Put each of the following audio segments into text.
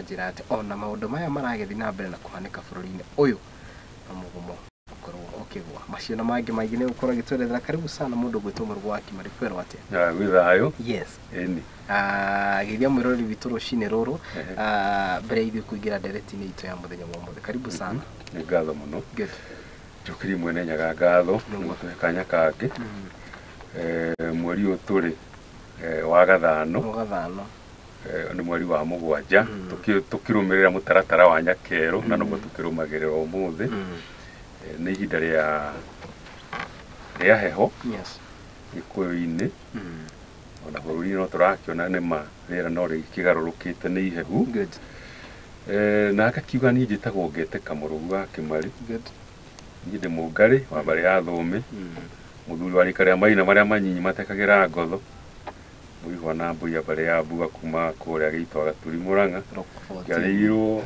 Njĩra atĩ ona maũndũ maya maragĩthiĩ na mbere na kũhanĩka bũrũri-inĩ ũyũ na mũgumo ũkorwo ũkĩgwa macio na mangĩ maingĩ nĩ gũkorwo agĩtwerethera. Karibu sana mũndũ gwĩtwo Mũrũgũ wa Kĩmari, kwerwo atĩa? Gwĩ thayũ. Yes. Ĩni. Geithia mwĩroreri witũ rũcinĩ rũrũ, mbere ya ithuĩ kũingĩra ndereti-inĩ itũ ya mũthenya wa ũmũthĩ. Karibu sana. Nĩ ngatho mũno. Good. Njũkĩrie Mwene Nyaga ngatho nĩ gũtũhe kanya kangĩ. Mweri ũyũ tũrĩ wa gathano. Wa gathano. Nĩ mweri wa mũgwanja. Tũkĩrũmĩrĩra mũtaratara wa Nyakerũ na noguo tũkĩrũmagĩrĩra ũmũthĩ. Nĩ ihinda rĩa heho. Gĩkũyũ-inĩ. Ona bũrũri-inĩ no tũrakĩona nĩ ma rĩera no rĩkĩgarũrũkĩte nĩ ihehu. Good. Na akakiuga niĩ njĩtagwo Ngetĩka Mũrũgu wa Kĩmari. Good. Niĩ ndĩ Mũngarĩ wa mbarĩ ya Thũũmĩ. Mũthuri wa rika rĩa maina marĩa manyinyi matekagĩra ngotho. Mũihwa na mbũi ya mbarĩ ya Mbua kuma kũrĩa gĩitwa Gaturi Mũrang'a. Rock 14.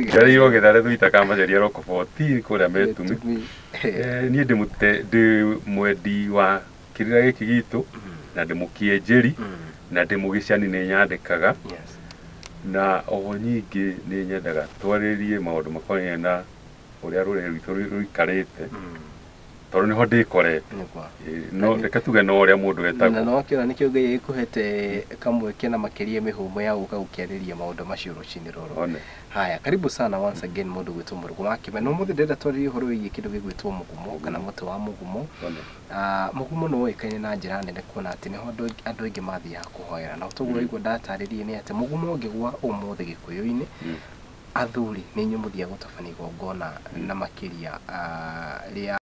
Njiarĩirwo Gĩthare Thuita Kamacharia Rock 14 kũrĩa Metumi. Niĩ ndĩ mwendi wa kĩrĩra gĩkĩ gitũ na ndĩ mũkĩenjeri na ndĩ mũgĩcani nĩ nyandĩkaga. Na oho nyingĩ nĩ nyendaga twarĩrie maũndũ makonainie na ũrĩa rũrĩrĩ rwitũ rũikarĩte tondũ nĩho ndĩkorete. No reke tuge no ũrĩa mũndũ etagwo. Na no kĩona nĩkĩo Ngai agĩkũhete kamweke na makĩria mĩhũmũ ya gũka gũkĩarĩria maũndũ macio rũcinĩ rũrũ. Haya, karibu sana once again mũndũ gwĩtwo Mũrũgũ wa Kĩmani. Ũmũthĩ ndĩrenda twarĩrie ũhoro wĩgiĩ kĩndũ gĩgwĩtwo mũgumo kana mũtĩ wa mũgumo. Mũgumo nĩ woĩkaine na njĩra nene kuona atĩ nĩho andũ aingĩ mathiaga kũhoera. Na toguo waigua ndatarĩrie nĩ atĩ mũgumo ũngĩgwa ũmũthĩ Gĩkũyũ-inĩ, athuri nĩ inyuĩ mũthiaga gũtabania igongona na makĩria rĩa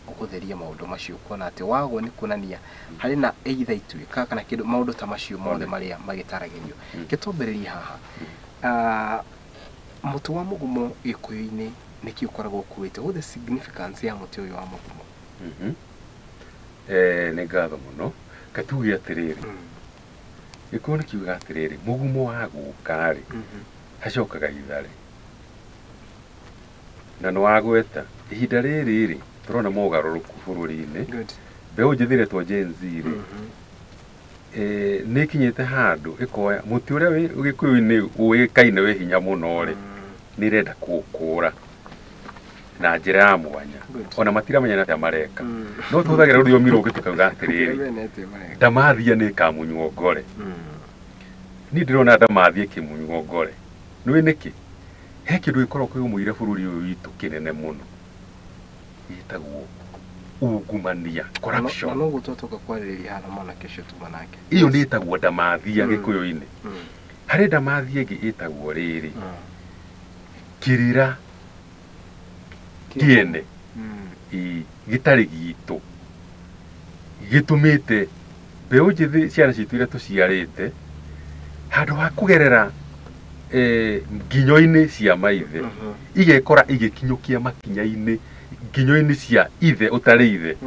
gũtheria maũndũ macio, kuona atĩ wagwo nĩ kuonania harĩ na either ituĩka kana kĩndũ maũndũ ta macio mothe marĩa magĩtaragĩrio. Gĩtwambĩrĩrie haha, mũtĩ wa mũgumo Gĩkũyũ-inĩ nĩkĩ ũkoragwo ũkuĩte? What the significance ya mũtĩ ũyũ wa mũgumo? Nĩ ngatho mũno. Katuge atĩrĩrĩ, Gĩkũyũ nĩ kiugaga atĩrĩrĩ, mũgumo wa gũka rĩ, hacokaga itharĩ. Na nĩ wagweta ihinda rĩrĩ rĩ, tũrona mogarũrũku bũrũri-inĩ. Mbeũ njĩthĩ ĩretwo Gen Z rĩ, nĩ ĩkinyĩte handũ ĩkoya mũtĩ ũrĩa wĩ Gĩkũyũ-inĩ ũĩkaine wĩ hinya mũno rĩ, nĩ ĩrenda kũũkũra na njĩra ya mwanya. Ona matiramenya atĩa mareka. No tũhũthagĩra rũthiomi rũngĩ tũkauga atĩrĩrĩ, ndamathia nĩ ĩkamunywo ngore. Niĩ ndĩrona ndamathia ĩkĩmunywo ngore. Nĩũĩ nĩkĩ? He kĩndũ gĩkoragwo kĩgũmĩire bũrũri ũyũ witũ kĩnene mũno gĩtagwo ungumania, corruption. Na noguo twatoka kwarĩrĩria haha na mwanake ũcio tuma nake. Ĩyo nĩ ĩtagwo ndamathia Gĩkũyũ-inĩ. Harĩ ndamathia ĩngĩ ĩtagwo rĩrĩ, kĩrĩra kĩene gĩtarĩ gitũ gĩtũmĩte mbeũ njĩthĩ ciana citũ iria tũciarĩte handũ ha kũgerera nginyo-inĩ cia maithe igekora igĩkinyũkia makinya-inĩ nginyo-inĩ cia ithe ũtarĩ ithe.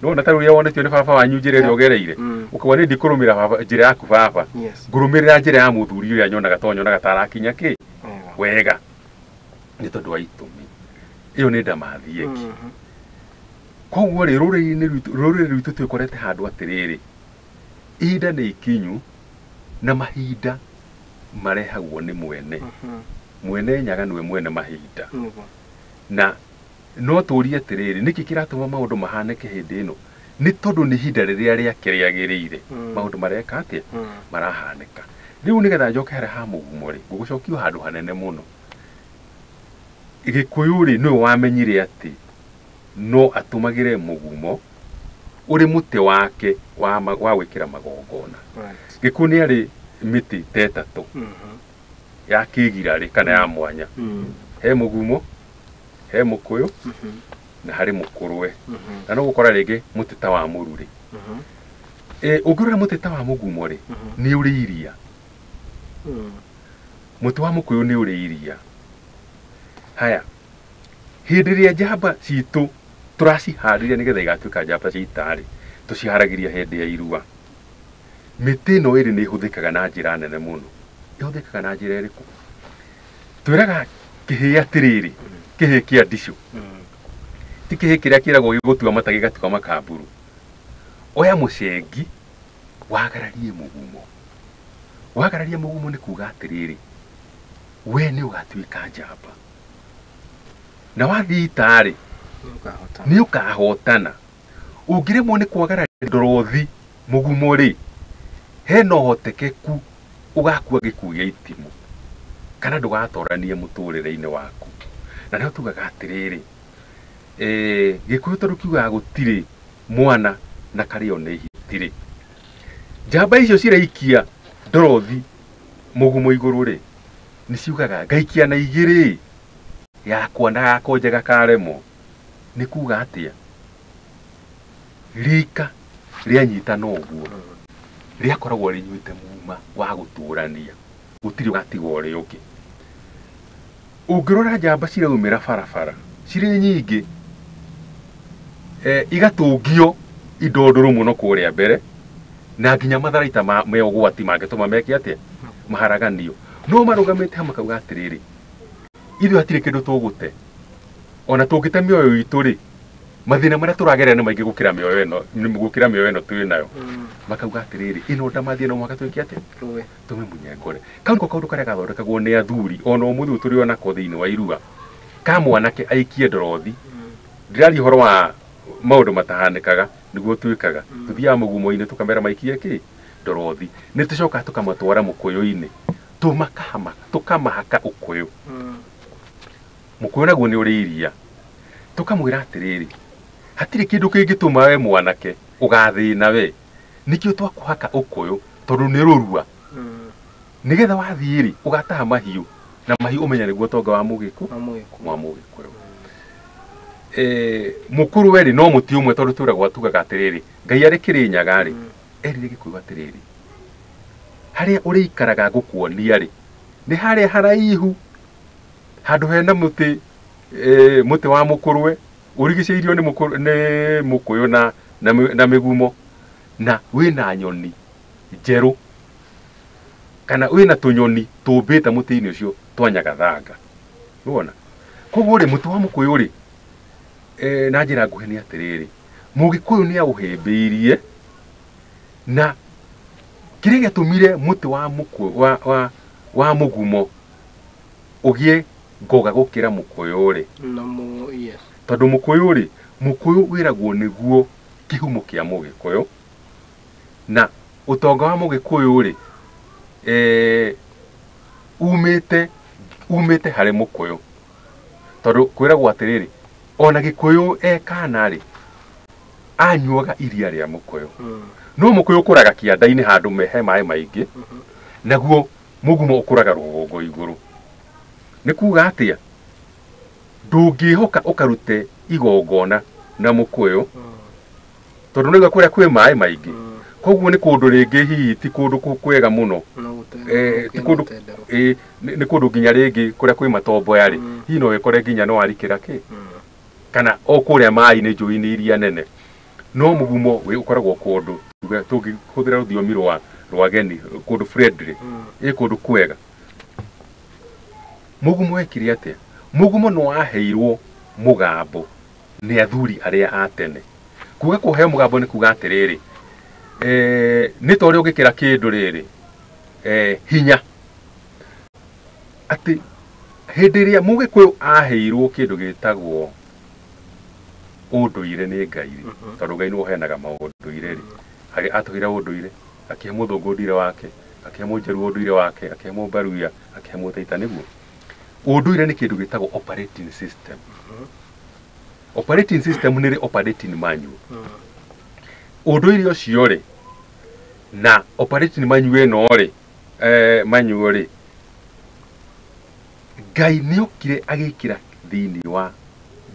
No na ta rĩu wonetio nĩ baba wanyu njĩra ĩrĩa ũgereire, ũkauga nĩ ndikũrũmĩrĩra baba njĩra yaku baba, ngũrũmĩrĩra njĩra ya mũthuri ũrĩa nyonaga to nyonaga ta arakinya kĩ wega nĩ tondũ wa itũmi. Ĩyo nĩ ndamathia ĩngĩ. Koguo rĩ, rũrĩrĩ-inĩ rwitũ, rũrĩrĩ rwitũ twĩkorete handũ atĩrĩrĩ, ihinda nĩ ikinyu na mahinda marehagwo nĩ mwene. Mwene Nyaga nĩwe mwene mahinda. Na no tũrie atĩrĩrĩ, nĩkĩ kĩratũma maũndũ mahanĩke hĩndĩ ĩno? Nĩ tondũ nĩ ihinda rĩrĩa rĩake rĩagĩrĩire. Maũndũ mareka atĩa? Marahanĩka. Rĩu nĩgetha njoke harĩa ha mũgumo rĩ, ngũgũcokia handũ hanene mũno. Gĩkũyũ rĩ, nĩwe wamenyire atĩ no atũmagĩre mũgumo ũrĩ mũtĩ wake wa gwĩkĩra magongona. Gĩkũyũ nĩ arĩ mĩtĩ ta ĩtatũ ya kĩgirarĩ kana ya mwanya. He mũgumo, he mũkũyũ na harĩ mũkũrwe. Na no gũkora rĩngĩ mũtĩ ta wa mũrurĩ. Ũngĩrora mũtĩ ta wa mũgumo rĩ, nĩ ũrĩ iria. Mũtĩ wa mũkũyũ nĩ ũrĩ iria. Haya, hĩndĩ ĩrĩa njamba citũ tũraciharĩria nĩgetha igatuĩka njamba cia ita rĩ, tũciharagĩria hĩndĩ ya irua. Mĩtĩ ĩno ĩrĩ nĩ ĩhũthĩkaga na njĩra nene mũno. Ĩhũthĩkaga na njĩra ĩrĩkũ? Twĩraga kĩhĩĩ atĩrĩrĩ, kĩhĩĩ kĩa ndicũ. Ti kĩhĩĩ kĩrĩa kĩragwo gĩgũtua mata gĩgatua makamburu. Oya mũcengi wagararie mũgumo. Wagararia mũgumo nĩ kuga atĩrĩrĩ, we nĩ ũgatuĩka njamba. Na wathiĩ ita-rĩ, nĩ ũkahotana. Ũngĩremwo nĩ kwagararia ndorothi mũgumo rĩ, hena ũhotekeku ũgakua gĩkuũ gĩa itimũ kana ndũgatoranie mũtũrĩre-inĩ waku. Na nĩho tugaga atĩrĩrĩ, Gĩkũyũ tondũ kiugaga gũtirĩ mwana na karĩo nĩ hiti rĩ, njamba icio ciraikia ndorothi mũgumo igũrũ rĩ, nĩ ciugaga ngaikia na igĩrĩ yakwa na gakonje gakaremwo. Nĩ kuga atĩa? Rika rĩanyitana ũguo rĩakoragwo rĩnyuĩte muma wa gũtũrania, gũtirĩ ũgatiga ũrĩa ũngĩ. Ũngĩrora njamba ciraumĩra barabara cirĩ nyingĩ, igatũngio indo ndũrũ mũno kũrĩa mbere, na nginya matharaita me ũgwati mangĩtũma meke atĩa, maharaganio. No marũgamĩte hamwe makauga atĩrĩrĩ, ithuĩ hatirĩ kĩndũ tũgũte, ona tũngĩte mĩoyo itũ rĩ, mathĩna marĩa tũragerera nĩ maingĩ gũkĩra mĩoyo ĩno, gũkĩra mĩoyo ĩno twĩ nayo. Makauga atĩrĩrĩ, ĩno ndamathia no mũhaka twĩke atĩa, tũmĩmunye ngore. Kau nĩko kaũndũ karĩa gathondekagwo nĩ athuri ona ũmũthĩ ũyũ tũrĩ onako thĩinĩ wa irua, ka mwanake aikie ndorothi. Ndĩraria ũhoro wa maũndũ matahanĩkaga nĩguo twĩkaga. Tũthiaga mũgumo-inĩ tũkamera maikie kĩ ndorothi, nĩ tũcokaga tũkamatwara mũkũyũ-inĩ, tũkamahaka ũkũyũ. Mũkũyũ naguo nĩ ũrĩ iria. Tũkamwĩra atĩrĩrĩ, hatirĩ kĩndũ kĩngĩtũma we mwanake ũgathĩna we, nĩkĩo twakũhaka ũkũyũ tondũ nĩ rũrua. Nĩgetha wathiĩ rĩ, ũgataha mahiũ, na mahiũ ũmenye nĩguo ũtonga wa mũgĩkũ, wa mũgĩkũyũ. Mũkũrũ we rĩ, no mũtĩ ũmwe tondũ twĩragwo tugaga atĩrĩrĩ, Ngai arĩ Kĩrĩnyaga rĩ, erire Gĩkũyũ atĩrĩrĩ, harĩa ũrĩikaraga ngũkuonia rĩ, nĩ harĩa haraihu, handũ hena mũtĩ, mũtĩ wa mũkũrwe, ũrigicĩirio nĩ mũkũyũ na mĩgumo, na wĩna nyoni njerũ, kana wĩna tũnyoni tũmbĩte mũtĩ-inĩ ũcio twa nyagathanga. Nĩwona? Koguo rĩ, mũtĩ wa mũkũyũ rĩ, na njĩra nguhĩ nĩ atĩrĩrĩ, mũgĩkũyũ nĩ aũhĩmbĩirie, na kĩrĩa gĩatũmire mũtĩ wa mũkũyũ, wa mũgumo ũgĩe ngoga gũkĩra mũkũyũ rĩ, tondũ mũkũyũ rĩ, mũkũyũ wĩragwo nĩguo kĩhumo kĩa mũgĩkũyũ, na ũtonga wa mũgĩkũyũ rĩ, umĩte harĩ mũkũyũ. Tondũ kwĩragwo atĩrĩrĩ, ona Gĩkũyũ e kana rĩ, anyuaga iria rĩa mũkũyũ. No mũkũyũ ũkũraga kĩanda-inĩ handũ he maĩ maingĩ, naguo mũgumo ũkũraga rũgongo igũrũ. Nĩ kuga atĩa? Ndũngĩhoka ũkarute igongona na mũkũyũ, tondũ nĩguo kũrĩa kwĩ maĩ maingĩ. Koguo nĩ kũndũ rĩngĩ hihi ti kũndũ kwega mũno. Ti kũndũ, nĩ kũndũ nginya rĩngĩ kũrĩa kwĩ matomboya rĩ, hihi no wĩkore nginya no warikĩra kĩ, kana o kũrĩa maĩ-inĩ njũĩ-inĩ iria nene. No mũgumo ũkoragwo kũndũ, tũngĩhũthĩra rũthiomi rwa ageni, kũndũ friendly, ĩ kũndũ kwega. Mũgumo wekire atĩa? Mũgumo nĩ waheirwo mũgambo nĩ athuri arĩa a tene. Kuga kũheo mũgambo nĩ kuga atĩrĩrĩ, nĩ ta ũrĩa ũngĩkĩra kĩndũ rĩrĩ, hinya. Atĩ hĩndĩ ĩrĩa mũgĩkũyũ aheirwo kĩndũ gĩtagwo ũndũire nĩ Ngai rĩ, tondũ Ngai nĩwe ũheanaga maũndũire rĩ, atũheire ũndũire, akĩhe mũthũngũ ũndũire wake, akĩhe mũnjaruo ũndũire wake, akĩhe mũmbaruya, akĩhe mũtaita, nĩguo. Ũndũire nĩ kĩndũ gĩtagwo operating system. Operating system nĩ rĩ operating manual. Ũndũire ũcio rĩ, na operating manual ĩno rĩ, manual rĩ, Ngai nĩokire agĩkĩra thĩinĩ wa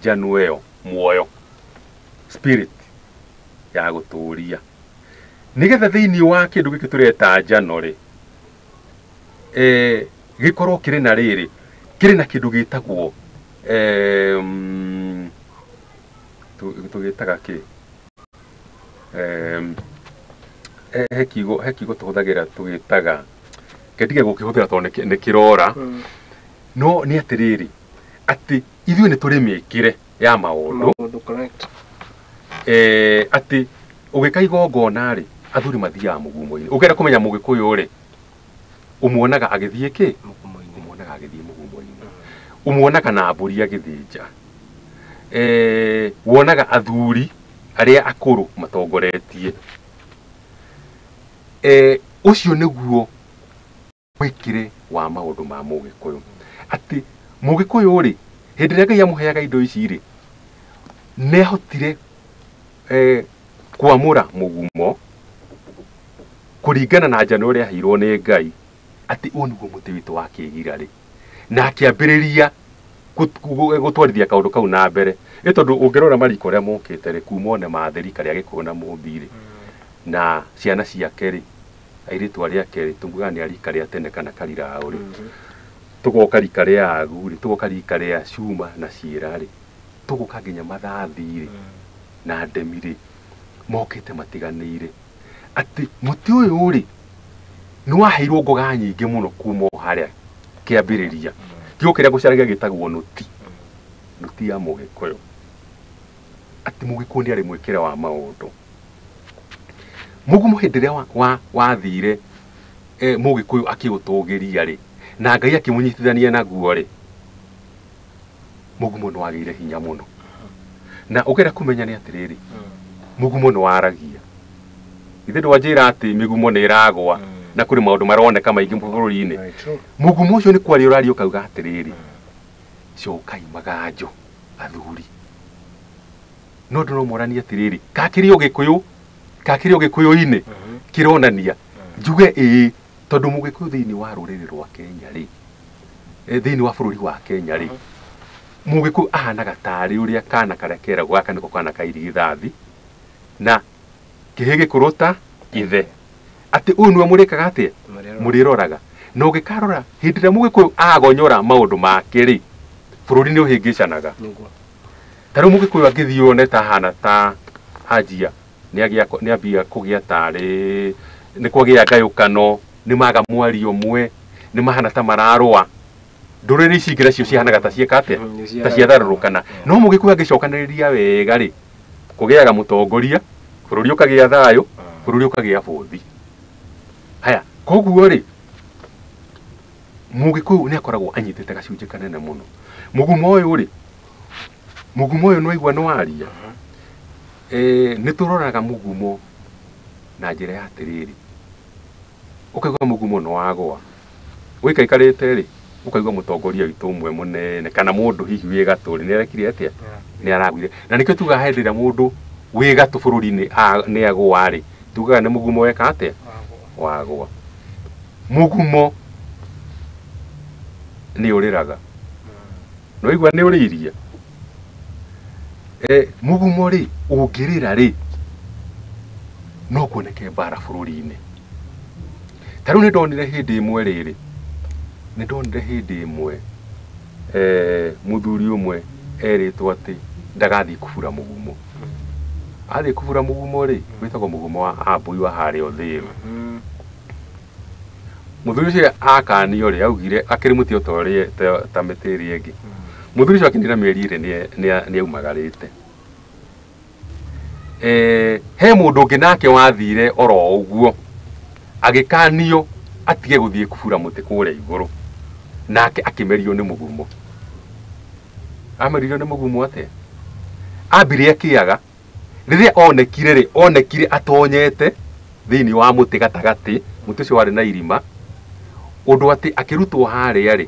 njanũ ĩyo muoyo, spirit ya gũtũria. Nĩgetha thĩinĩ wa kĩndũ gĩkĩ tũreta njano rĩ, gĩkorwo kĩrĩ na rĩrĩ, kĩrĩ na kĩndũ gĩtagwo, tũgĩtaga kĩ? He kiugo tũhũthagĩra tũgĩtaga, kendige gũkĩhũthĩra tondũ nĩ kĩrora. No nĩ atĩrĩrĩ, atĩ ithuĩ nĩ tũrĩ mĩkĩre ya maũndũ. Atĩ ũgĩka igongona rĩ, athuri mathiaga mũgumo-inĩ. Ũngĩenda kũmenya mũgĩkũyũ rĩ, Ũmuonaga agĩthiĩ kĩ? Ũmuonaga agĩthiĩ mũgumo-inĩ. Ũmuonaga na mbũri agĩthĩnja. Wonaga athuri arĩa akũrũ matongoretie. Ũcio nĩguo mwĩkĩre wa maũndũ ma Mũgĩkũyũ. Atĩ Mũgĩkũyũ rĩ, hĩndĩ ĩrĩa Ngai amũheaga indo ici rĩ, nĩ ahotire kwamũra mũgumo kũringana na njano ĩrĩa aheirwo nĩ Ngai, atĩ ũyũ nĩguo mũtĩ witũ wa kĩgira rĩ, na akĩambĩrĩria gũtwarithia kaũndũ kau na mbere. Ĩ tondũ ũngĩrora marika ũrĩa mokĩte rĩ, kuma one mathĩ rika rĩa Gĩkũyũ na Mũmbi rĩ, na ciana ciake rĩ, airĩtu arĩa ake rĩ, tumugaga nĩ a rika rĩa tene kana kariraũ rĩ, tũgoka rika rĩa agu rĩ, tũgoka rika rĩa cuma na ciĩra rĩ, tũgoka nginya mathathi rĩ, na ndemi rĩ, mokĩte matiganĩire. Atĩ mũtĩ ũyũ rĩ, nĩ waheirwo ngoga nyingĩ mũno kuma o harĩa kĩambĩrĩria. Kiugo kĩrĩa ngũcaragia gĩtagwo nũti. Nũti ya Mũgĩkũyũ. Atĩ Mũgĩkũyũ nĩ arĩ mwĩkĩre wa maũndũ. Mũgumo hĩndĩ ĩrĩa wathire Mũgĩkũyũ akĩũtũgĩria rĩ, na Ngai akĩmũnyitithania naguo rĩ, mũgumo nĩ wagĩire hinya mũno. Na ũngĩenda kũmenya nĩ atĩrĩrĩ, mũgumo nĩ waragia. Ithe ndwanjĩra atĩ mĩgumo nĩ ĩragwa na kũrĩ maũndũ maroneka maingĩ bũrũri-inĩ. Mũgumo ũcio nĩ kwaria ũraria ũkauga atĩrĩrĩ, cokai maganjo athuri. No andũ no moranie atĩrĩrĩ, kakĩrĩ Ũgĩkũyũ, kakĩrĩ Ũgĩkũyũ-inĩ kĩronania njuge ĩĩ, tondũ Mũgĩkũyũ thĩinĩ wa rũrĩrĩ rwa Kenya rĩ, thĩinĩ wa bũrũri wa Kenya rĩ, Mũgĩkũyũ ahanaga tarĩ ũrĩa kana karĩa keragwo gaka nĩko kana ka irigithathi na kĩhĩ gĩkũrũ ta ithe, atĩ ũyũ nĩwe mũrĩkaga atĩa, mũrĩroraga. Na ũngĩkarora hĩndĩ ĩrĩa Mũgĩkũyũ agonyora maũndũ make rĩ, bũrũri nĩ ũhĩngĩcanaga. Ta rĩu Mũgĩkũyũ angĩthiĩ one ta hana ta anjia nĩ ambia kũgĩa tarĩ nĩ kwagĩa ngayũkano, nĩ maga mwario ũmwe, nĩ mahana ta mararũa. Ndũrĩrĩ ici ingĩ nacio cihanaga ta ciĩka atĩa, ta ciatharũrũkana. No Mũgĩkũyũ angĩcokanĩrĩria wega rĩ, kũgĩaga mũtongoria, bũrũri ũkagĩa thayũ, bũrũri ũkagĩa bũthi. Haya, koguo rĩ, Mũgĩkũyũ nĩ akoragwo anyitĩte gacunjĩ kanene mũno. Mũgumo ũyũ rĩ, mũgumo ũyũ nĩ waigua nĩ waria. Nĩ tũroraga mũgumo na njĩra ya atĩrĩrĩ, ũkaigua mũgumo nĩ wagwa. Ũikaikarĩte rĩ, ũkaigua mũtongoria witũ ũmwe mũnene kana mũndũ hihi wĩ gatũ rĩ, nĩ arekire atĩa, nĩ aragwire. Na nĩkĩo tugaga hĩndĩ ĩrĩa mũndũ wĩ gatũ bũrũri-inĩ nĩ agũa rĩ, tugaga nĩ mũgumo weka atĩa, wagũa. Mũgumo nĩ ũrĩraga. Nĩ waigua nĩ ũrĩirie. Mũgumo rĩ, ũngĩrĩra rĩ, no kuoneke mbara bũrũri-inĩ. Ta rĩu nĩ ndonire hĩndĩ ĩmwe rĩrĩ, nĩ ndonire hĩndĩ ĩmwe mũthuri ũmwe erĩtwo atĩ ndagathiĩ kũbura mũgumo. Athiĩ kũbura mũgumo rĩ, wĩtagwo mũgumo wa Ambui wa harĩa Ũthĩrũ. Mũthuri ũcio akanio rĩ, augire akĩrĩ mũtĩ o ta ũrĩa ta mĩtĩ ĩrĩa ĩngĩ. Mũthuri ũcio akinire mĩeri ĩrĩ nĩ aumagarĩte. He mũndũ ũngĩ nake wathire oro ũguo, agĩkanio atige gũthiĩ kũbura mũtĩ kũrĩa igũrũ, nake akĩmerio nĩ mũgumo. Ameririo nĩ mũgumo atĩa? Ambire akĩaga, rĩrĩa onekire rĩ, onekire atonyete thĩinĩ wa mũtĩ gatagatĩ, mũtĩ ũcio warĩ na irima, ũndũ atĩ akĩrutwo harĩa rĩ,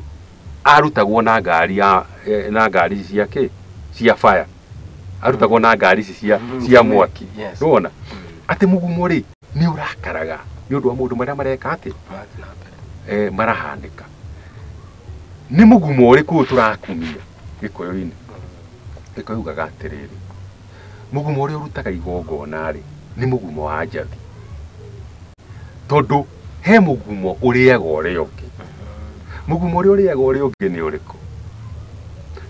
arutagwo na ngari ya na ngari cia kĩ, cia fire. Arutagwo na ngari ici cia mwaki. Nĩwona? Atĩ mũgumo rĩ, nĩ ũrakaraga nĩ ũndũ wa maũndũ marĩa mareka atĩ marahanĩka. Nĩ mũgumo ũrĩkũ ũyũ tũrakumia Gĩkũyũ-inĩ? Gĩkũyũ ugaga atĩrĩrĩ, mũgumo ũrĩa ũrutaga igongona rĩ, nĩ mũgumo wa njathi. Tondũ he mũgumo ũrĩaga ũrĩa ũngĩ. Mũgumo ũrĩa ũrĩaga ũrĩa ũngĩ nĩ ũrĩkũ?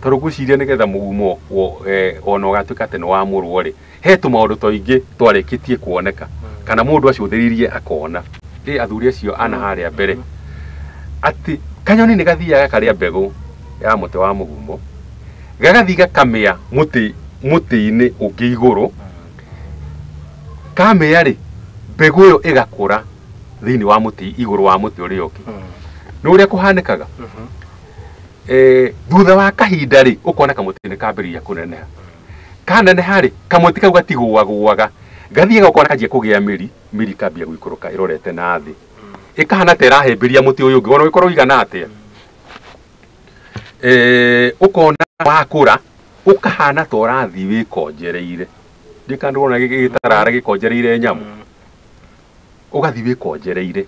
Tondũ ngwĩciria nĩgetha mũgumo ona ũgatuĩka atĩ nĩ wamũrwo rĩ, he tũmaũndũ tũingĩ twarĩkĩtie kuoneka, kana mũndũ acũthĩrĩirie akona. Ĩ athuri acio ana harĩa mbere, atĩ kanyoni nĩ gathiaga karĩa mbegũ ya mũtĩ wa mũgumo, gagathiĩ gakamĩa mũtĩ-inĩ ũngĩ igũrũ, kamĩa rĩ, mbegũ ĩyo ĩgakũra thĩinĩ wa mũtĩ igũrũ wa mũtĩ ũrĩa ũngĩ. Nĩ ũrĩa kũhanĩkaga. Thutha wa kahinda rĩ, ũkona kamũtĩ nĩ kambĩrĩria kũneneha. Kaneneha rĩ, kamũtĩ kau gatigũagũaga. Gathiaga ũkona kanjia kũgĩa mĩri, mĩri ĩkambia gũikũrũka ĩrorete na thĩ. Ĩkahana ta ĩrahĩmbĩria mũtĩ ũyũ ũngĩ, ona ũngĩkorwo ũigana atĩa. Ũkona wakũra, ũkahana ta ũrathiĩ wĩkonjereire. Ndiũĩ kana ndũrona gĩtarara gĩkonjereire nyamũ. Ũgathiĩ wĩkonjereire.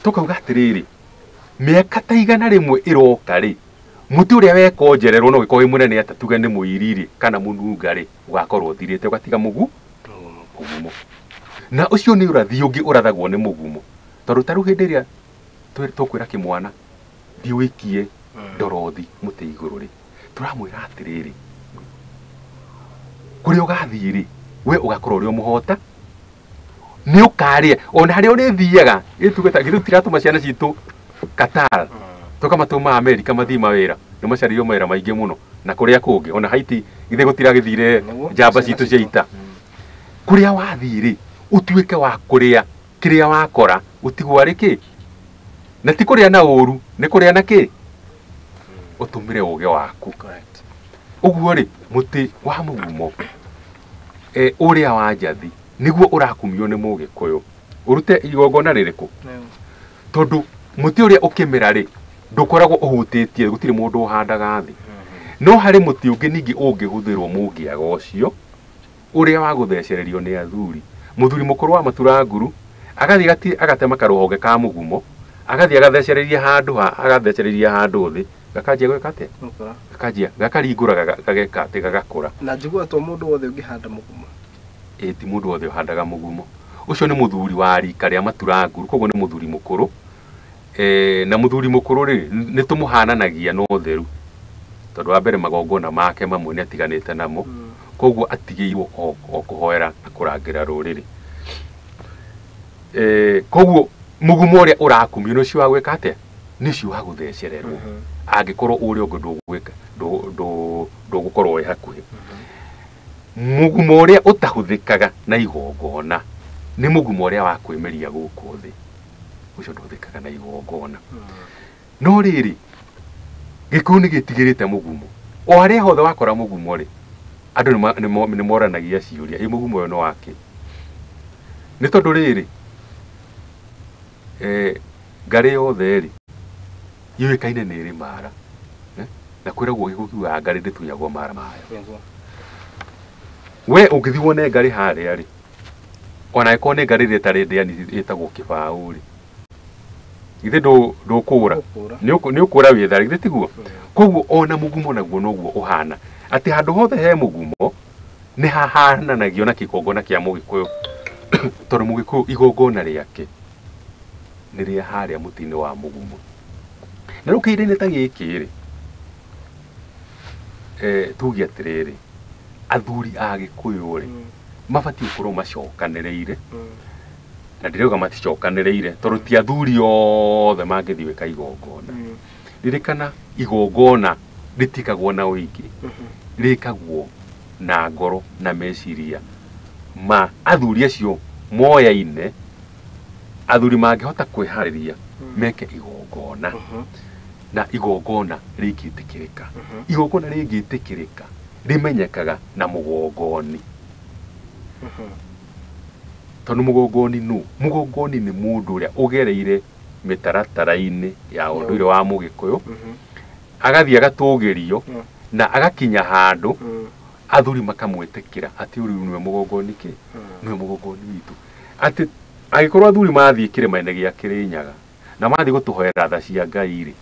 Tũkauga atĩrĩrĩ, mĩaka ta 100 ĩroka rĩ, mũtĩ ũrĩa wekonjererwo no ũgĩkorwo wĩ mũnene atĩa, tuge nĩ mũiri rĩ, kana mũnunga rĩ, ũgakorwo ũthirĩte ũgatiga mũgumo. Na ũcio nĩ ũrathi ũngĩ ũrathagwo nĩ mũgumo. Tondũ ta rĩu hĩndĩ ĩrĩa tũkwĩra kĩmwana, thiĩ ũikie ndorothi mũtĩ igũrũ rĩ, tũramwĩra atĩrĩrĩ, kũrĩa ũgathiĩ rĩ, we ũgakorwo ũrĩ o mũhota, nĩ ũkarĩa, ona harĩa ũrĩthiaga, ĩ tuge ta, githĩ tũtiratũma ciana citũ Qatar, tũkamatũma Amerika mathiĩ mawĩra, nĩ macarĩirio mawĩra maingĩ mũno, na kũrĩa kũngĩ, ona Haiti, githĩ gũtiragĩthire njamba citũ cia ita. Kũrĩa wathiĩ rĩ, ũtuĩke wa kũrĩa kĩrĩa wakora, ũtigwo arĩ kĩ? Na ti kũrĩa na ũru, nĩ kũrĩa na kĩ? Ũtũmĩre ũgĩ waku. Ũguo rĩ, mũtĩ wa mũgumo, ũrĩa wa njathi, nĩguo ũrakumio nĩ Mũgĩkũyũ. Ũrute igongona rĩrĩkũ? Tondũ mũtĩ ũrĩa ũkĩmera rĩ, ndũkoragwo ũhutĩtie, gũtirĩ mũndũ ũhandaga thĩ. No harĩ mũtĩ ũngĩ ningĩ ũngĩhũthĩrwo mũngĩaga ũcio, ũrĩa wa gũthecererio nĩ athuri. Mũthuri mũkũrũ wa matura nguru, agathiĩ agatema karũhonge ka mũgumo, agathiĩ agathecereria handũ ha, agathecereria handũ thĩ, gakanjia gwĩka atĩa? Gakanjia, gakaringũra gageka atĩ gagakũra. Na njiguaga to mũndũ wothe ũngĩhanda mũgumo. Ĩ ti mũndũ wothe ũhandaga mũgumo. Ũcio nĩ mũthuri wa rika rĩa matura nguru, koguo nĩ mũthuri mũkũrũ. Na mũthuri mũkũrũ rĩ, nĩ tũmũhananagia na ũtheru. Tondũ wa mbere magongona make mamwe nĩ atiganĩte namo. Koguo atigĩirwo o kũhoera na kũrangĩra rũrĩrĩ. Koguo mũgumo ũrĩa ũrakumio nĩ ũcio wa gwĩka atĩa? Nĩ ũcio wa gũthecererwo. Angĩkorwo ũrĩa ũngĩ ndũgwĩka, ndũgũkorwo wĩ hakuhĩ. Mũgumo ũrĩa ũtahũthĩkaga na igongona nĩ mũgumo ũrĩa wa kwĩmeria gũkũ thĩ. Ũcio ndũhũthĩkaga na igongona. No rĩrĩ, Gĩkũyũ nĩ gĩtigĩrĩte mũgumo. O harĩa hothe wakora mũgumo rĩ, andũ nĩ moranagia ciũria, ĩ mũgumo ũyũ nĩ wakĩ? Nĩ tondũ rĩrĩ, ngarĩ yothe rĩ, yũĩkaine nĩ ĩrĩ mara. Na kwĩragwo Gĩkũyũ kiugaga ngarĩ ndĩtunyagwo mara mayo. We ũngĩthiĩ wone ngarĩ harĩa rĩ, ona ĩkorwo nĩ ngarĩ ĩrĩa ĩtarĩ ndĩani ĩtagwo kĩbaũ rĩ, githĩ ndũkũra? Nĩ ũkũra wĩthare, githĩ tiguo? Koguo ona mũgumo naguo noguo ũhana, atĩ handũ hothe he mũgumo nĩ hahananagio na kĩgongona kĩa Mũgĩkũyũ. Tondũ Mũgĩkũyũ igongona rĩake nĩ rĩa harĩa mũtĩ-inĩ wa mũgumo. Na rĩu kĩhinda-inĩ ta gĩkĩ rĩ, tuge atĩrĩrĩ, athuri a Gĩkũyũ rĩ, mabatiĩ gũkorwo macokanĩrĩire. Na ndirauga maticokanĩrĩire, tondũ ti athuri othe mangĩthiĩ gwĩka igongona. Ririkana igongona rĩtikagwo na ũingĩ, rĩkagwo na ngoro na meciria ma athuri acio moyaine. Athuri mangĩhota kwĩharĩria meke igongona, na igongona rĩngĩtĩkĩrĩka. Igongona rĩngĩtĩkĩrĩka rĩmenyekaga na mũgongoni. Tondũ mũgongoni nũ? Mũgongoni nĩ mũndũ ũrĩa ũgereire mĩtaratara-inĩ ya ũndũire wa Mũgĩkũyũ, agathiĩ agatũgĩrio na agakinya handũ athuri makamwĩtĩkĩra atĩ ũyũ nĩwe mũgongoni kĩ? Nĩwe mũgongoni witũ. Atĩ angĩkorwo athuri mathiĩ kĩrĩma-inĩ gĩa Kĩrĩnyaga na mathiĩ gũtũhoera tha cia Ngai rĩ,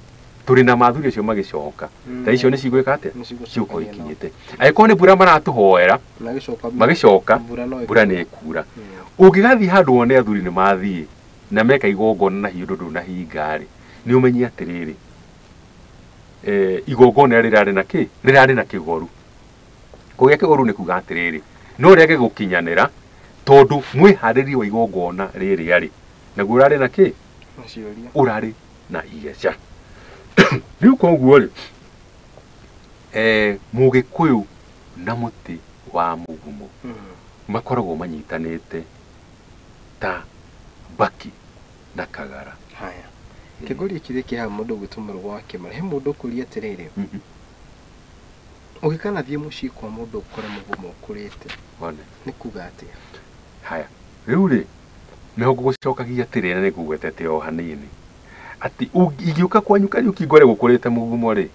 tũrĩ na mathuri acio magĩcoka, tha icio nĩ cigwĩka atĩa? Cigũkorwo ikinyĩte. Angĩkorwo nĩ mbura maratũhoera, magĩcoka mbura nĩ ĩkura. Ũngĩgathiĩ handũ wone athuri nĩ mathiĩ na meka igongona na hiũ ndũnahinga rĩ, nĩ ũmenye atĩrĩrĩ, igongona rĩrarĩ na kĩ? Rĩrarĩ na kĩgoru. Kũgĩa kĩgoru nĩ kuga atĩrĩrĩ, no rĩage gũkinyanĩra tondũ mwĩharĩrie wa igongona rĩrĩa rĩ, naguo ũrarĩ na kĩ? Ũrarĩ na igeca. Rĩu koguo rĩ, Mũgĩkũyũ na mũtĩ wa mũgumo makoragwo manyitanĩte ta mbakĩ na kagara. Haya. Kĩngũria kĩrĩa kĩ haha mũndũ ũgwĩtwo Mũrũgũ wa Kĩmara, he mũndũ ũkũria atĩrĩrĩ, ũngĩkanathiĩ mũciĩ kwa mũndũ ũkore mũgumo ũkũrĩte, nĩ kuga atĩa? Haya, rĩu rĩ nĩho ngũgũcokagia atĩrĩrĩ, na nĩngũgwetete o hanini atĩ ingĩũka kwanyu Kariũki ngore gũkũrĩte mũgumo rĩ,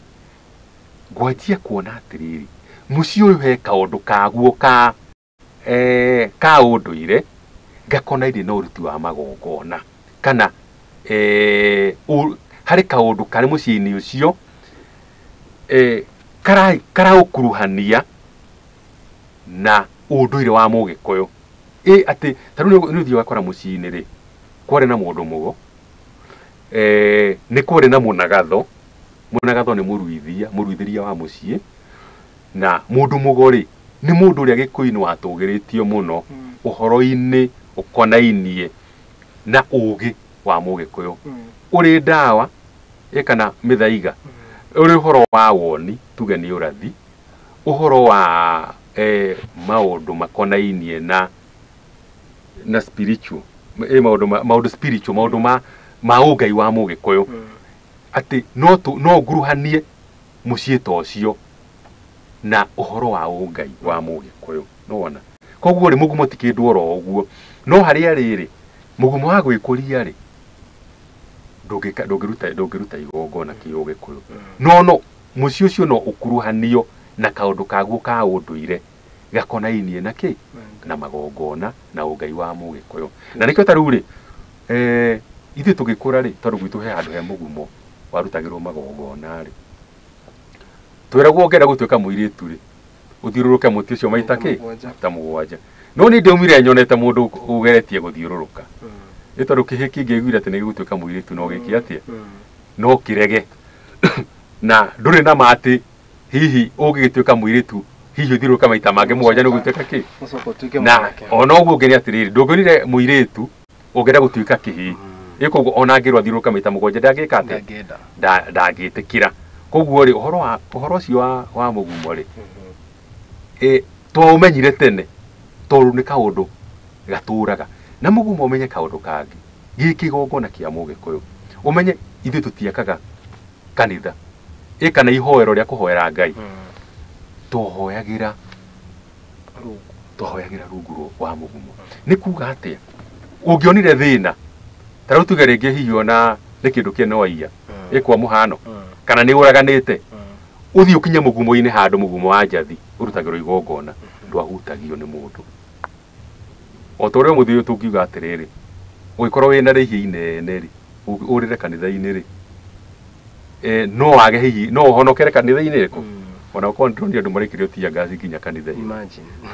ngwanjia kuona atĩrĩrĩ, mũciĩ ũyũ he kaũndũ kaguo ka ka ũndũire gakonainie na ũruti wa magongona kana harĩ kaũndũ karĩ mũciĩ-inĩ ũcio karaũkuruhania na ũndũire wa Mũgĩkũyũ. Atĩ ta rĩu nĩ ũthiaga ũgakora mũciĩ-inĩ rĩ, kwarĩ na mũndũ mũgo, nĩ kwarĩ na mũnagatho. Mũnagatho nĩ mũruithia, mũruithĩria wa mũciĩ. Na mũndũ mũgo rĩ, nĩ mũndũ ũrĩa Gĩkũyũ-inĩ watũgĩrĩtio mũno ũhoro-inĩ ũkonainie na ũgĩ wa Mũgĩkũyũ. Ũrĩ ndawa kana mĩthaiga, ũrĩ ũhoro wa woni, tuge nĩ ũrathi, ũhoro wa maũndũ makonainie na spiritual, maũndũ spiritual, maũndũ ma ũngai wa Mũgĩkũyũ. Atĩ no nguruhanie mũciĩ ta ũcio na ũhoro wa ũngai wa Mũgĩkũyũ. Nĩwona? Koguo rĩ, mũgumo ti kĩndũ oro ũguo. No harĩa rĩrĩ, mũgumo wa gwĩkũria rĩ, ndũngĩruta igongona kĩũgĩkũyũ. No mũciĩ ũcio no ũkuruhanio na kaũndũ kaguo ka ũndũire gakonainie na kĩ? Na magongona na ũngai wa Mũgĩkũyũ. Na nĩkĩo ta rĩu rĩ, ithuĩ tũgĩkũra rĩ, tondũ gwitũ he handũ he mũgumo warutagĩrwo magongona rĩ, twĩragwo ũngĩenda gũtuĩka mũirĩtu rĩ, ũthiũrũrũke mũtĩ ũcio maita kĩ? Ta mũgwanja. No niĩ ndaumire nyonete mũndũ ũgeretie gũthiũrũrũka. Nĩ tondũ kĩhĩ kĩngĩaiguire atĩ nĩ gĩgũtuĩka mũirĩtu no gĩke atĩa? No kĩrege. Na ndũrĩ na ma atĩ hihi ũngĩgĩtuĩka mũirĩtu hihi ũthiũrũrũke maita mangĩ mũgwanja nĩ ũgũtuĩka kĩ? Na ona ũguo ũngĩ nĩ atĩrĩrĩ, ndũngĩonire mũirĩtu ũngĩenda gũtuĩka kĩhĩ. Koguo ona angĩrwo athiũrũrũka maita mũgwanja ndangĩka atĩa? Ndangĩtĩkĩra. Koguo rĩ, ũhoro ũcio wa mũgumo rĩ, twaũmenyire tene tondũ nĩ kaũndũ gatũraga. Na mũgumo ũmenye kaũndũ kangĩ, gĩ kĩgongona kĩa Mũgĩkũyũ. Ũmenye ithuĩ tũtiakaga kanitha kana ihoero rĩa kũhoera Ngai. Tũhoyagĩra rungu wa mũgumo. Nĩ kuga atĩa? Ũngĩonire thĩna, ta rĩu tuge rĩngĩ hihi ona nĩ kĩndũ kĩene waiya, kwa mũhano, kana nĩ ũraganĩte, ũthiĩ ũkinye mũgumo-inĩ handũ mũgumo wa njathi ũrutagĩrwo igongona, ndwahutagio nĩ mũndũ. O ta ũrĩa ũmũthĩ ũyũ tũngiuga atĩrĩrĩ, ũngĩkorwo wĩna rĩhia inene rĩ, ũrĩre kanitha-inĩ rĩ, no wage hihi, no ũhonokere kanitha-inĩ rĩkũ? Ona ũkorwo nĩtũronire andũ marekĩrio tear gas nginya kanitha-inĩ.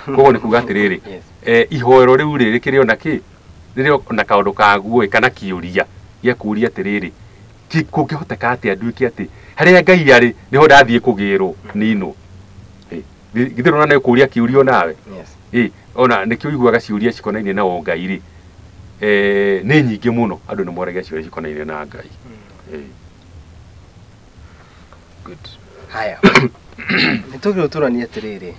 Koguo nĩ kuga atĩrĩrĩ, ihoero rĩu rĩ, rĩkĩrĩ ona kĩ? Rĩrĩ ona kaũndũ kaguo kana kĩũria gĩa kũũria atĩrĩrĩ, kũngĩhoteka atĩa nduĩke atĩ harĩa Ngai arĩ nĩho ndathiĩ kũgĩrwo ninwo? Githĩ ndũrona nĩ kũũria kĩũria nawe? Ona nĩkĩo ũiguaga ciũria cikonainie na ũngai rĩ, nĩ nyingĩ mũno, andũ nĩ moragia ciũria cikonainie na Ngai. Good. Haya. Nĩ tũgĩrwo tũranie atĩrĩrĩ,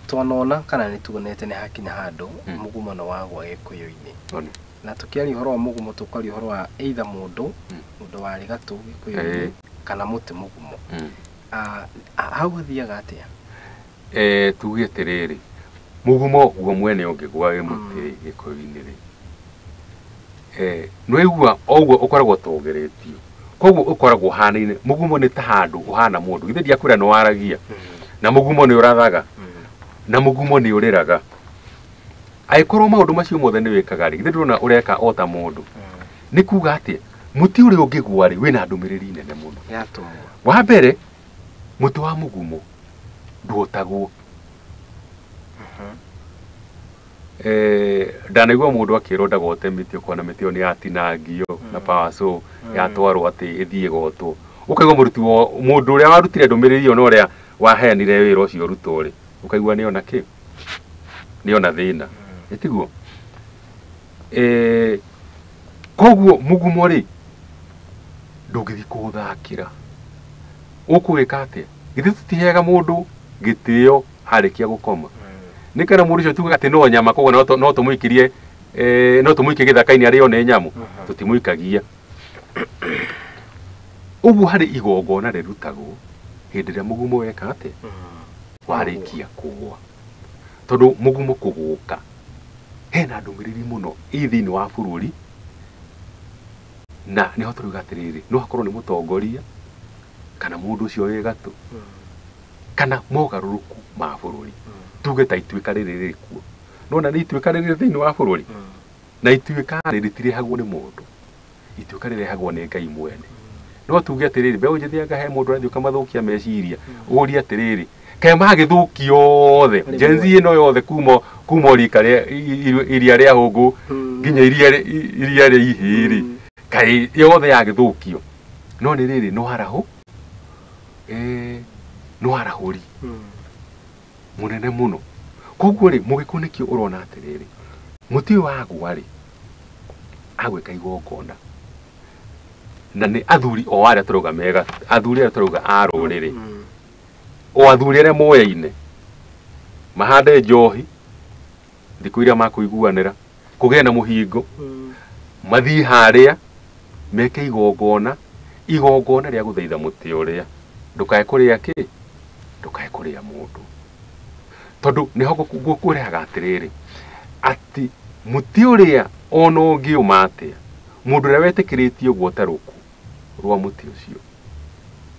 twanona kana nĩ tuonete nĩ hakinya handũ mũgumo nĩ wagwa Gĩkũyũ-inĩ. Na tũkĩaria ũhoro wa mũgumo tũkwaria ũhoro wa either mũndũ, mũndũ warĩ gatũ Gĩkũyũ-inĩ, kana mũtĩ mũgumo. Hau hathiaga atĩa? Tuge atĩrĩrĩ, mũgumo guo mwene ũngĩgwa wĩ mũtĩ Gĩkũyũ-inĩ rĩ, nĩwaigua o ũguo ũkoragwo ũtũgĩrĩtio. Koguo ũkoragwo ũhanaine, mũgumo nĩ ta handũ ũhana mũndũ. Githĩ ndiakwĩra nĩ waragia? Na mũgumo nĩ ũrathaga. Na mũgumo nĩ ũrĩraga. Angĩkorwo maũndũ macio mothe nĩ wĩkaga rĩ, githĩ ndũrona ũreka o ta mũndũ? Nĩ kuga atĩa? Mũtĩ ũrĩa ũngĩgwa rĩ, wĩna ndũmĩrĩri nene mũno. Wa mbere, mũtĩ wa mũgumo ndwotagwo. Ndanaigua mũndũ akĩrwo ndagote mĩtĩ, ũkona mĩtĩ ĩyo nĩ yatinangio na power saw yatwarwo atĩ ĩthiĩ ĩgotwo. Ũkaigua mũruti wa mũndũ ũrĩa warutire ndũmĩrĩri ĩyo na ũrĩa waheanire wĩra ũcio ũrutwo rĩ, ũkaigua nĩ ona kĩ? Nĩ ona thĩna. Ĩtiguo? Koguo mũgumo rĩ, ndũngĩthiĩ kũũthakĩra. Ũkũwĩka atĩa? Githĩ tũtiheaga mũndũ gĩtĩo arĩkia gũkoma? Nĩ kana mũndũ ũcio tugaga atĩ no nyama, koguo no tũmũikĩrie, no tũmũikie gĩthaka-inĩ arĩo nĩ nyamũ. Tũtimũikagia. Ũguo harĩ igongona rĩrutagwo hĩndĩ ĩrĩa mũgumo weka atĩa? Warĩkia kũgũa. Tondũ mũgumo kũgũka hena ndũmĩrĩri mũno ĩ thĩinĩ wa bũrũri, na nĩho tũrauga atĩrĩrĩ, no hakorwo nĩ mũtongoria kana mũndũ ũcio wĩ gatũ kana mogarũrũku ma bũrũri. Tuge ta ituĩka rĩrĩ rĩkuo, nona nĩ ituĩka rĩrĩ thĩinĩ wa bũrũri, na ituĩka rĩ rĩtirehagwo nĩ mũndũ, ituĩka rĩrehagwo nĩ Ngai mwene. No tuge atĩrĩrĩ, mbeũ njĩthĩ anga he mũndũ ũrathiĩ ũkamathũkia meciria, ũrie atĩrĩrĩ, kaĩ magĩthũkio othe Gen Z ĩno yothe kuma rika rĩa iria rĩa hũngũ nginya iria rĩa ihĩĩ rĩ, kaĩ yothe yagĩthũkio. No nĩ rĩrĩ, no arahũ no arahũri mũnene mũno. Koguo rĩ, mũgĩkũyũ nĩkĩo ũrona atĩrĩrĩ, mũtĩ ũyũ wagwa rĩ, agwĩka igongona, na nĩ athuri o arĩa tũrauga mega, athuri arĩa tũrauga a rũrĩrĩ, o athuri arĩa moyaine mahande njohi thikũ iria makũiguanĩra, kũgĩe na mũhingo, mathiĩ harĩa meke igongona, igongona rĩa gũthaitha mũtĩ ũrĩa ndũkae kũrĩa kĩ, ndũkae kũrĩa mũndũ. Tondũ nĩho ngũkũrehaga atĩrĩrĩ, atĩ mũtĩ ũrĩa ona ũngĩũma atĩa, mũndũ ũrĩa wetĩkĩrĩtio gwota rũkũ rwa mũtĩ ũcio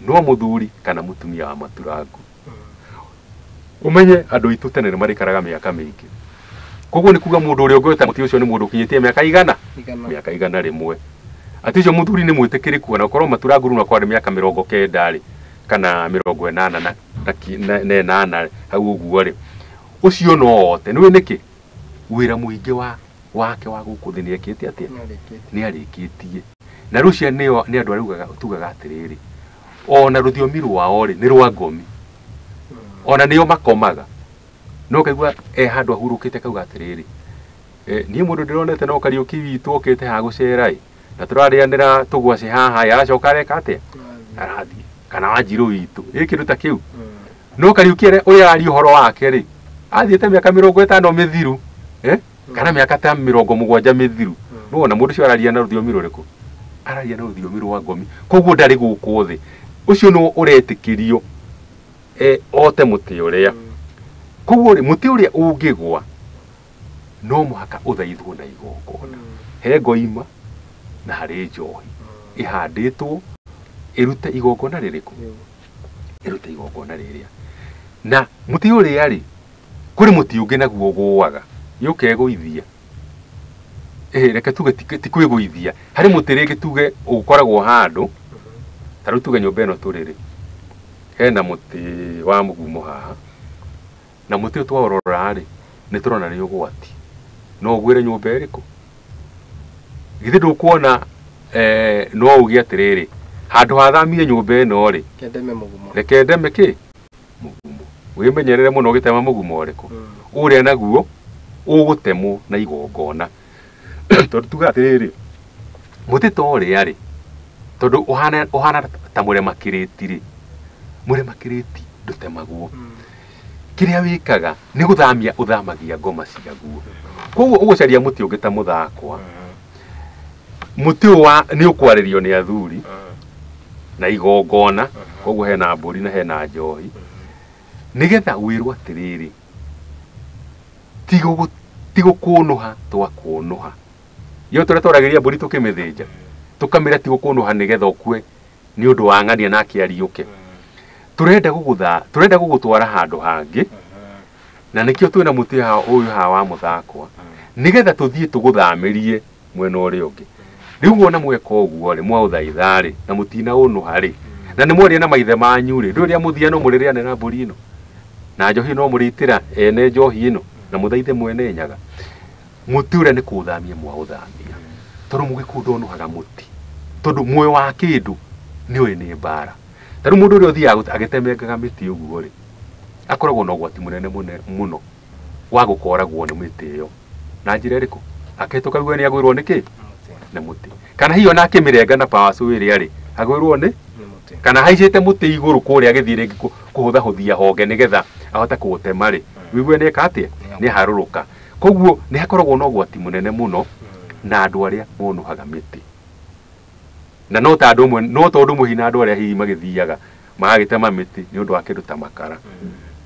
no mũthuri kana mũtumia wa maturangu. Ũmenye andũ aitũ tene nĩ marĩikaraga mĩaka mĩingĩ, koguo nĩ kuga mũndũ ũrĩa ũngĩota mũtĩ ũcio nĩ mũndũ ũkinyĩtie mĩaka igana, mĩaka 101. Atĩ ũcio mũthuri nĩ mwĩtĩkĩrĩku, ona ũkorwo maturangu no akorwo arĩ mĩaka 90 rĩ, kana 88 na 8 hau ũguo rĩ, ũcio no ote. Nĩũĩ nĩkĩ? Wĩra mũingĩ wake wa gũkũ thĩ nĩekĩte atĩa? Nĩ arĩkĩtie. Na rĩu cia nĩo nĩ andũ arĩa tugaga atĩrĩrĩ, ona rũthiomi rwao rĩ nĩ rwa ngomi, ona nĩo makomaga. No kaigua e handũ ahurũkĩte kauga atĩrĩrĩ, niĩ mũndũ ndĩronete no Kariũki witũ okĩte haha gũcera ĩ, na tũrarĩanĩra tũgwacĩ haha ĩ, aracoka areka atĩa? Arathiĩ. Kana Wanjirũ witũ, ĩ kĩndũ ta kĩu. No Kariũki ũrĩa araria ũhoro wake rĩ, athiĩte mĩaka 50 mĩthiru, kana mĩaka ta 70 mĩthiru. Nĩwona mũndũ ũcio araria na rũthiomi rũrĩkũ? Araria na rũthiomi rwa ngomi. Koguo ndarĩ gũkũ thĩ. Ũcio nĩwe ũretĩkĩrio ote mũtĩ ũrĩa. Koguo rĩ, mũtĩ ũrĩa ũngĩgwa no mũhaka ũthaithwo na igongona. He ngoima na harĩ njohi ĩhandĩtwo ĩrute igongona rĩrĩkũ? Ĩrute igongona rĩrĩa. Na mũtĩ ũrĩa rĩ, kũrĩ mũtĩ ũngĩ naguo ũgũaga, nĩũkegũithia. Reke tuge ti kwĩgũithia. Harĩ mũtĩ rĩngĩ tuge ũkoragwo handũ, ta rĩu tuge nyũmba ĩno tũrĩ rĩ, hena mũtĩ wa mũgumo haha, na mũtĩ ũyũ twaũrora rĩ, nĩ tũrona nĩ ũgwati. No ũgwĩre nyũmba ĩrĩkũ? Githĩ ndũkuona no uge atĩrĩrĩ, handũ hathamie nyũmba ĩno rĩ, reke ndeme kĩ? Mũgumo. Wĩmenyerere mũno ũgĩtema mũgumo ũrĩkũ? Ũrĩa naguo ũgũtemwo na igongona. Tondũ tuga atĩrĩrĩ, mũtĩ ta ũrĩa rĩ, tondũ ũhana ta mũrema kĩrĩti rĩ, mũrema kĩrĩti ndũtemagwo. Kĩrĩa wĩkaga nĩ gũthamia ũthamagia ngoma ciaguo. Koguo ũgũcaria mũtĩ ũngĩ ta mũthakwa, mũtĩ ũyũ nĩ ũkwarĩrio nĩ athuri na igongona, koguo hena mbũri na hena njohi, nĩgetha wĩrwo atĩrĩrĩ, ti gũkũnũha twakũnũha. Iyo tũrĩa twaragĩria mbũri tũkĩmĩthĩnja, tũkamĩra ti gũkũnũha nĩgetha ũkue nĩ ũndũ wa ng'ania nake ariũke. Tũrenda tũrenda gũgũtwara handũ hangĩ, na nĩkĩo twĩna mũtĩ ũyũ haha wa mũthakwa, nĩgetha tũthiĩ tũgũthamĩrie mwena ũrĩa ũngĩ. Rĩu wona mweka ũguo rĩ, mwaũthaitha rĩ, na mũtinaũnũha rĩ, na nĩ mwaria na maithe manyu rĩ, ndũĩ ũrĩa mũthia no mũrĩrĩane na mbũri ĩno, na njohi no mũrĩitĩra ene njohi ĩno, na mũthaithe mwene nyaga. Mũtĩ ũrĩa nĩ kũũthamia mwaũthamia, tondũ mũgĩkũyũ ndonũhaga mũtĩ, tondũ muoyo wa kĩndũ nĩũĩ nĩ mbara. Ta rĩu mũndũ ũrĩa ũthiaga agĩtemengaga mĩtĩ ũguo rĩ, akoragwo na ũgwati mũnene mũno wa gũkoragwo nĩ mĩtĩ ĩyo. Na njĩra ĩrĩkũ? Akĩhĩtũka rĩu nĩ agwĩrwo nĩ kĩ? Nĩ mũtĩ. Kana hihi ona akĩmĩrenga na power saw ĩrĩa rĩ, agwĩrwo nĩ? Kana haicĩte mũtĩ igũrũ kũrĩa agĩthiĩ rĩngĩ kũhũthahũthia honge nĩgetha ahote kũũtema rĩ, wĩigue nĩ eka atĩa? Nĩ harũrũka. Koguo nĩ hakoragwo na ũgwati mũnene mũno na andũ arĩa monũhaga mĩtĩ. Na no ta andũ amwe no tondũ ũmwe hihi na andũ arĩa hihi magĩthiaga magagĩtema mĩtĩ nĩ ũndũ wa kĩndũ ta makara.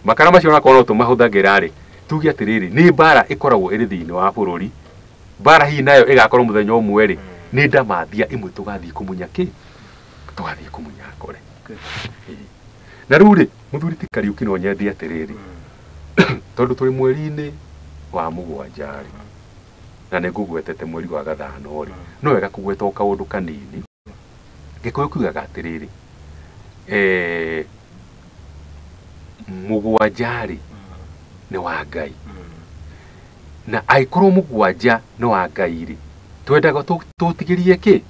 Makara macio onakorwo no tũmahũthagĩra rĩ, tuge atĩrĩrĩ, nĩ mbara ĩkoragwo ĩrĩ thĩinĩ wa bũrũri. Mbara hihi nayo ĩgakorwo mũthenya ũmwe rĩ, nĩ ndamathia ĩmwe tũgathiĩ kũmunya kĩ? Tũgathiĩ kũmunya ngore. Na rĩu rĩ, mũthuri ti Kariũki no nyende atĩrĩrĩ, tondũ tũrĩ mweri-inĩ wa mũgwanja rĩ, na nĩ ngũgwetete mweri wa gathano rĩ, no wega kũgweta o kaũndũ kanini. Gĩkũyũ kiugaga atĩrĩrĩ, mũgwanja rĩ, nĩ wa Ngai. Na angĩkorwo mũgwanja nĩ wa Ngai rĩ, twendaga tũtigĩrie kĩ?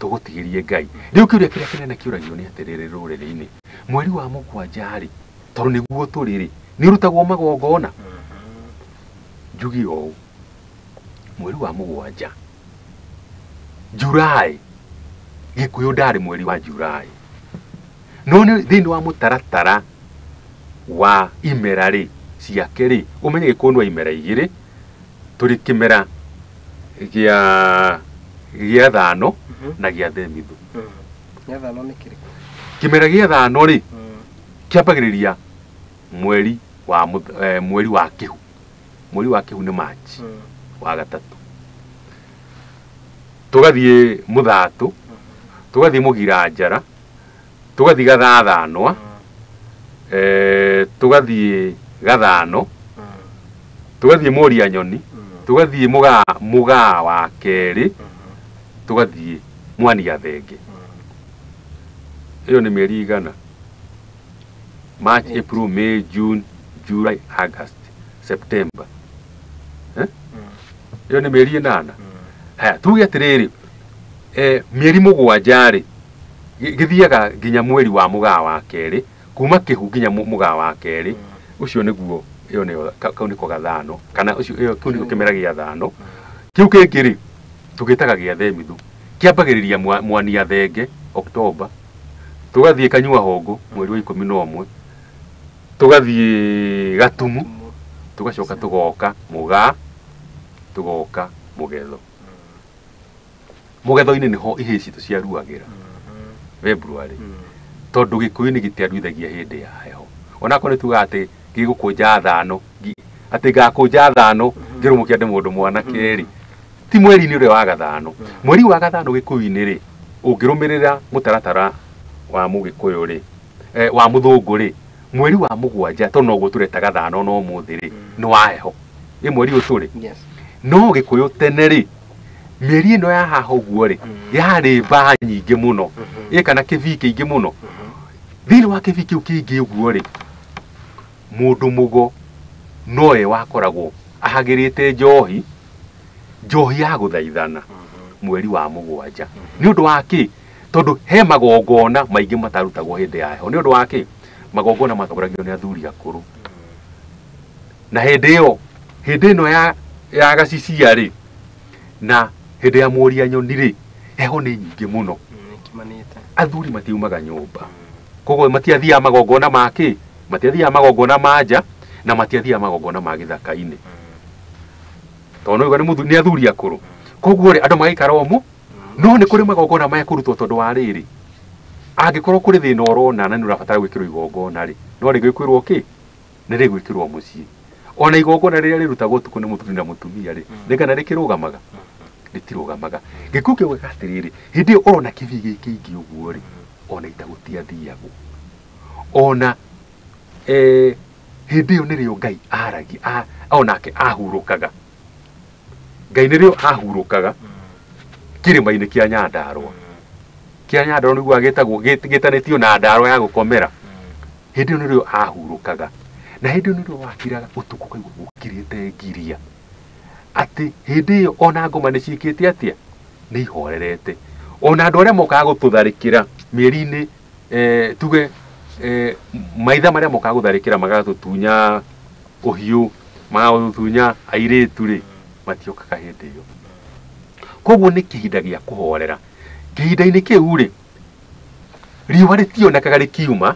Tũgũtigĩrie Ngai. Rĩu kĩũria kĩrĩa kĩnene kĩũragio nĩ atĩrĩrĩ rũrĩrĩ-inĩ, mweri wa mũgwanja rĩ, tondũ nĩguo tũrĩ rĩ, nĩ ũrutagwo magongona? Njuge ũũ, mweri wa mũgwanja, July, Gĩkũyũ ndarĩ mweri wa July. No nĩ thĩinĩ wa mũtaratara wa imera rĩ, ciake rĩ, ũmenye Gĩkũyũ nĩ wa imera igĩrĩ, tũrĩ kĩmera gĩa thano na gĩa themithũ. Gĩa thano nĩ kĩrĩkũ? Kĩmera gĩa thano rĩ, kĩambagĩrĩria mweri wa mweri wa kĩhu. Mweri wa kĩhu nĩ March wa gatatũ. Tũgathiĩ mũthatũ, tũgathiĩ mũgiranjara, tũgathiĩ gathathanwa, tũgathiĩ gathano, tũgathiĩ mũria nyoni, tũgathiĩ mũgaa wa kerĩ, tũgathiĩ mwania thenge. Ĩyo nĩ mĩeri igana. March, April, May, June, July, August, September. Ĩyo nĩ mĩeri ĩnana. Haya, tuge atĩrĩrĩ, mĩeri mũgwanja rĩ, gĩthiaga nginya mweri wa mũgaa wa kerĩ, kuma kĩhu nginya mũgaa wa kerĩ, ũcio nĩguo, ĩyo nĩyo, kau nĩko gathano, kana ũcio, ĩyo, kĩu nĩkĩo kĩmera gĩa thano. Kĩu kĩngĩ rĩ, tũgĩtaga gĩa themithũ. Kĩambagĩrĩria mwania thenge, October, tũgathiĩ kanyua hongũ, mweri wa 11, tũgathiĩ gatumu, tũgacoka tũgoka mũgaa, tũgoka mũgetho. Mũgetho-inĩ nĩho ihĩĩ citũ ciaruagĩra February, tondũ Gĩkũyũ nĩ gĩtiaruithagia hĩndĩ ya heho. Onakorwo nĩ tugaga atĩ gĩgũkũnja thano, atĩ ngakũnja thano ngĩrũmũkia ndĩ mũndũ mwanake rĩ, ti mweri-inĩ ũrĩa wa gathano. Mweri wa gathano Gĩkũyũ-inĩ rĩ, ũngĩrũmĩrĩra mũtaratara wa mũgĩkũyũ rĩ, wa mũthũngũ rĩ, mweri wa mũgwanja tondũ noguo tũreta gathano no ũmũthĩ rĩ, nĩ wa heho. Ĩ mweri ũyũ tũrĩ. No Gĩkũyũ tene rĩ, mĩeri ĩno ya haha ũguo rĩ, yarĩ mbaa nyingĩ mũno, ĩ kana kĩbii kĩingĩ mũno. Thĩinĩ wa kĩbii kĩu kĩingĩ ũguo rĩ, mũndũ mũgo nowe wakoragwo ahagĩrĩte njohi, njohi ya gũthaithana mweri wa mũgwanja. Nĩ ũndũ wa kĩ? Tondũ he magongona maingĩ matarutagwo hĩndĩ ya heho. Nĩ ũndũ wa kĩ? Magongona matongoragio nĩ athuri akũrũ. Na hĩndĩ ĩyo, hĩndĩ ĩno ya gacicia rĩ, na hĩndĩ ya mũria nyoni rĩ, heho nĩ nyingĩ mũno. Athuri matiumaga nyũmba. Koguo matiathiaga magongona ma kĩ? Matiathiaga magongona ma nja, na matiathiaga magongona ma gĩthaka-inĩ. Tondũ nĩ nĩ athuri akũrũ. Koguo rĩ, andũ magaikara ũmũ, no nĩ kũrĩ magongona mekũrutwo tondũ wa rĩrĩ. Angĩkorwo kũrĩ thĩna ũrona na nĩ ũrabatara gwĩkĩrwo igongona rĩ, no rĩgwĩkĩrwo kĩ? Nĩ rĩgwĩkĩrwo mũciĩ. Ona igongona rĩrĩa rĩrutagwo ũtukũ nĩ mũthuri na mũtumia rĩ, nĩ kana rĩkĩrũgamaga? Rĩtirũgamaga. Gĩkũyũ kĩugaga atĩrĩrĩ, hĩndĩ ĩyo ũrona kĩbii gĩkĩ kĩingĩ ũguo rĩ, ona ita gũtiathiagwo. Ona hĩndĩ ĩyo nĩrĩo Ngai aragia, onake ahurũkaga. Ngai nĩrĩo ahurũkaga kĩrĩma-inĩ kĩa Nyandarũa. Kĩa Nyandarũa nĩguo gĩtagwo, gĩtanĩtio na ndarũa ya gũkomera. Hĩndĩ ĩyo nĩrĩo ahurũkaga. Na hĩndĩ ĩyo nĩrĩo wakiraga ũtukũ ũkaigua gũkirĩte ngiria. Atĩ hĩndĩ ĩyo ona ngoma nĩ ciĩkĩte atĩa? Nĩ ihorerete. Ona andũ arĩa mokaga gũtũtharĩkĩra mĩeri-inĩ, tuge maitha marĩa mokaga gũtharĩkĩra magatũtunya ũhiũ, magatũtunya airĩtu rĩ, matiokaga hĩndĩ ĩyo. Koguo nĩ kĩhinda gĩa kũhorera. Kĩhinda-inĩ kĩu rĩ, riũa rĩtionekaga rĩkiuma,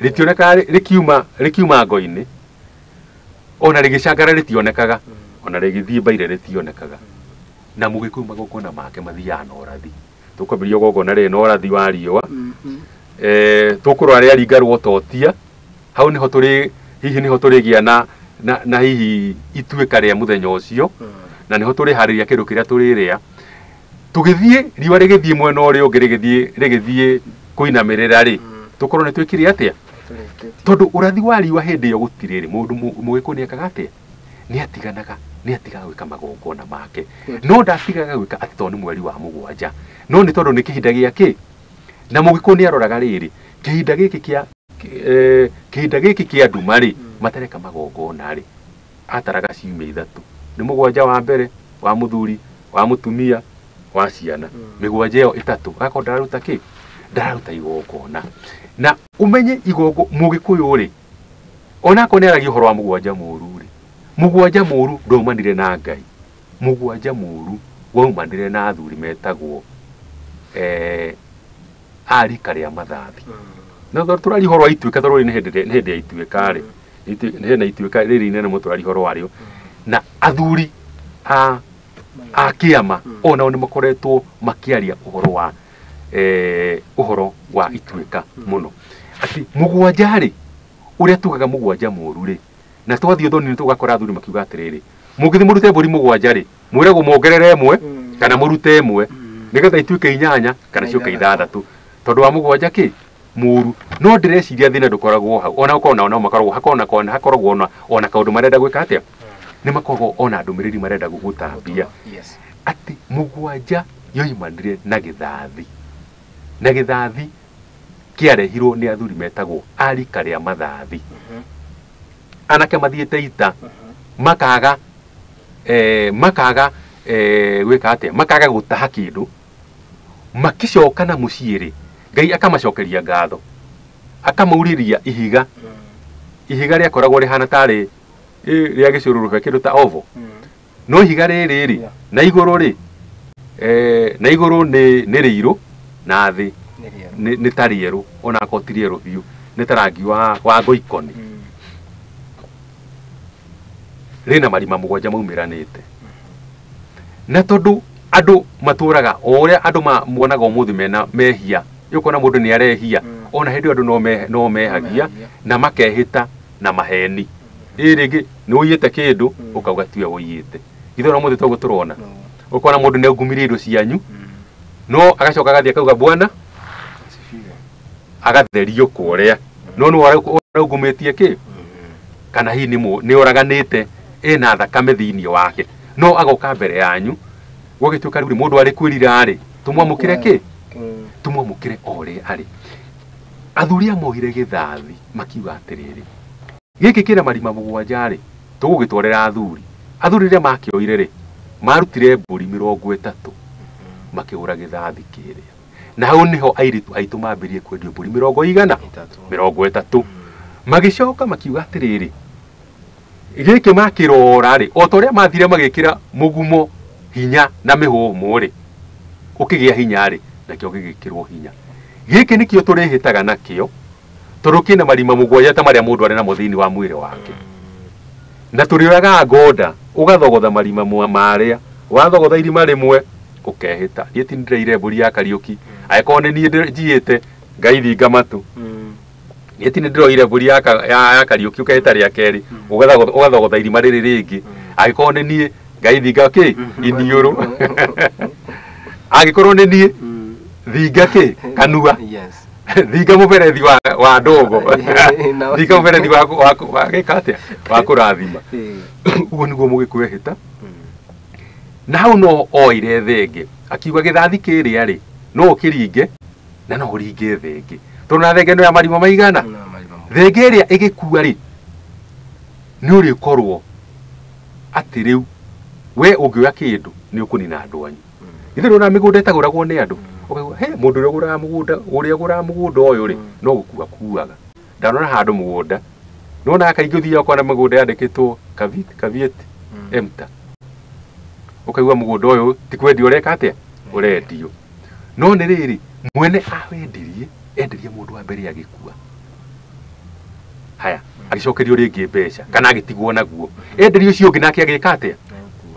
rĩtionekaga rĩkiuma ngo-inĩ, ona rĩgĩcangara rĩtionekaga, ona rĩgĩthiĩ mbaire rĩtionekaga. Na mũgĩkũyũ magongona make mathiaga na ũrathi. Tũkwambĩrĩria igongona rĩrĩ na ũrathi wa riũa. Tũkũrora rĩa ringa rwototia hau niho tũrĩ hihi niho tũrĩgĩa na hihi ituĩka rĩa mũthenya ũcio na niho tũrĩharĩria kĩndũ kĩrĩa tũrĩrĩa. Tũgĩthiĩ riũa rĩgĩthiĩ mwena ũrĩa ũngĩ rĩgĩthiĩ kũinamĩrĩra rĩ, tũkorwo nĩ twĩkire atĩa? Tondũ ũrathi wa riũa hĩndĩ ĩyo gũtirĩ rĩ, mũndũ mũgĩkũyũ nĩ ekaga atĩa? Nĩ atiganaga, nĩ atigaga gwĩka magongona make. No ndatigaga gwĩka atĩ tondũ nĩ mweri wa mũgwanja, no nĩ tondũ nĩ kĩhinda gĩa kĩ? Na mũgĩkũyũ nĩ aroraga rĩrĩ, kĩhinda gĩkĩ kĩa kĩhinda gĩkĩ kĩa nduma rĩ, matareka magongona rĩ, ataraga ciumia ithatũ. Nĩ mũgwanja wa mbere, wa mũthuri, wa mũtumia, wa ciana. Mĩgwanja ĩyo ĩtatũ, agakorwo ndararuta kĩ? Ndararuta igongona. Na ũmenye igongo mũgĩkũyũ rĩ, onakorwo nĩ aragia ũhoro wa mũgwanja mũũru rĩ, mũgwanja mũũru ndwaumanire na Ngai. Mũgwanja mũũru waumanire na athuri metagwo a rika rĩa mathathi. Na tondũ tũraria ũhoro wa ituĩka, tondũ rĩrĩ nĩ hĩndĩ ya ituĩka rĩ, nĩ hĩndĩ ya ituĩka rĩrĩ inene mũno tũraria ũhoro warĩo. Na athuri a kĩama onao nĩ makoretwo makĩaria ũhoro wa ũhoro wa ituĩka mũno. Atĩ mũgwanja rĩ, ũrĩa tugaga mũgwanja mũũru rĩ, na twathiĩ ũthoni-inĩ tũgakora athuri makiuga atĩrĩrĩ, mũngĩthiĩ mũrute mbũri mũgwanja rĩ, mwĩragwo muongerere ĩmwe kana mũrute ĩmwe nĩgetha ituĩke inyanya kana ciũke ithathatũ, tondũ wa mũgwanja kĩ mũũru. No ndĩreciria thĩna ndũkoragwo hau, ona gũkorwo nao no makoragwo hakoragwo ona kaũndũ marenda gwĩka atĩa, nĩ makoragwo ona ndũmĩrĩri marenda gũtambia. Atĩ mũgwanja yoimanire na gĩthathi, na gĩthathi kĩarehirwo nĩ athuri metagwo a rika rĩa mathathi. Anake mathiĩte ita makaga makaga gwĩka atĩa, makaga gũtaha kĩndũ, makĩcoka na mũciĩ rĩ, Ngai akamacokeria ngatho, akamaurĩria ihiga. Ihiga rĩakoragwo rĩhana tarĩ rĩa gĩcũrũrũbe kĩndũ ta ovo, no ihiga rĩrĩ rĩ, na igũrũ rĩ, na igũrũ nĩ rĩirũ na thĩ nĩ ta rĩerũ, ona akorwo ti rĩerũ biũ, nĩ ta rangi wa ngoikoni. Rĩna marima mũgwanja maumĩranĩte. Na tondũ andũ matũraga o ũrĩa andũ monaga ũmũthĩ mena mehia, ũkona mũndũ nĩ arehia, ona hĩndĩ ĩyo andũ no mehagia na makehĩta na maheni. Ĩ rĩngĩ nĩ ũiyĩte kĩndũ ũkauga tiwe ũiyĩte. Ithuĩ ona ũmũthĩ toguo tũrona. Ũkona mũndũ nĩ aungumirie indo cianyu, no agacoka agathiĩ akauga bwana, agatherio kũrĩa, no nĩ ũraungumĩtie kĩ? Kana hihi nĩ ũraganĩte, ena thakame thĩinĩ wake, no agoka mbere yanyu gũgĩtuĩka rĩu mũndũ arĩ kwĩrira rĩ, tũmwamũkĩre kĩ? Tũmwamũkĩre o ũrĩa arĩ. Athuri amoire gĩthathi makiuga atĩrĩrĩ, gĩkĩ kĩna marima mũgwanja rĩ, tũgũgĩtwarĩra athuri. Athuri rĩrĩa makĩoire rĩ, marutire mbũri 30 makĩgũra gĩthathi kĩrĩa. Na hau nĩho airĩtu aitũ mambĩrĩrie kwendio mbũri 30. Magĩcoka makiuga atĩrĩrĩ, gĩkĩ makĩrora rĩ, o ta ũrĩa mathire magĩkĩra mũgumo hinya na mĩhũmũ rĩ, ũkĩgĩa hinya rĩ, nakĩo gĩgĩkĩrwo hinya. Gĩkĩ nĩkĩo tũrĩhĩtaga nakĩo, tondũ kĩna marima mũgwanja ta marĩa mũndũ arĩ namo thĩinĩ wa mwĩrĩ wake. Na tũrĩoyaga ngonda, ũgathogotha marima marĩa, wathogotha irima rĩmwe, ũkehĩta. Niĩ ti ndĩraire mbũri ya Kariũki, angĩkorwo nĩ niĩ njiyĩte, Ngai thinga matũ. Niĩ ti ndĩroire mbũri ya Kariũki, ũkehĩta rĩa kerĩ, ũgathogotha irima rĩrĩ rĩngĩ, angĩkorwo nĩ niĩ, Ngai thinga kĩ? Iniũrũ. Angĩkorwo nĩ niĩ, thinga kĩ? Kanua. Thinga mũberethi wa ndogo. Thinga mũberethi wa gĩka atĩa? Wa kũrathima. Ũguo nĩguo mũgĩkũyũ ehĩta. Na hau no oire thenge, akiuga gĩthathi kĩrĩa rĩ, no ũkĩringe na no ũringe thenge, tondũ na thenge no ya marima maigana. Thenge ĩrĩa ĩgĩkua rĩ, nĩ ũrĩkorwo atĩ rĩu we ũngĩoya kĩndũ nĩ ũkũnina andũ anyu. Ithuĩ nĩũrona mĩgũnda ĩtagũragwo nĩ andũ, ũkaigua he mũndũ ũrĩa ũgũraga mũgũnda, ũrĩa ũgũraga mũgũnda ũyũ rĩ, no gũkua akuaga. Ndanona handũ mũgũnda, nĩwonaga kaingĩ ũthiaga ũkona mĩgũnda yandĩkĩtwo Kavieti Emta, ũkaigua mũgũnda ũyũ ti kwendio ũreka atĩa? Ũrendio. No nĩ rĩrĩ, mwene awendirie, endirie mũndũ wa mbere agĩkua. Haya, agĩcokerio rĩngĩ mbeca kana agĩtigwo naguo. Endirie ũcio ũngĩ nake agĩka atĩa?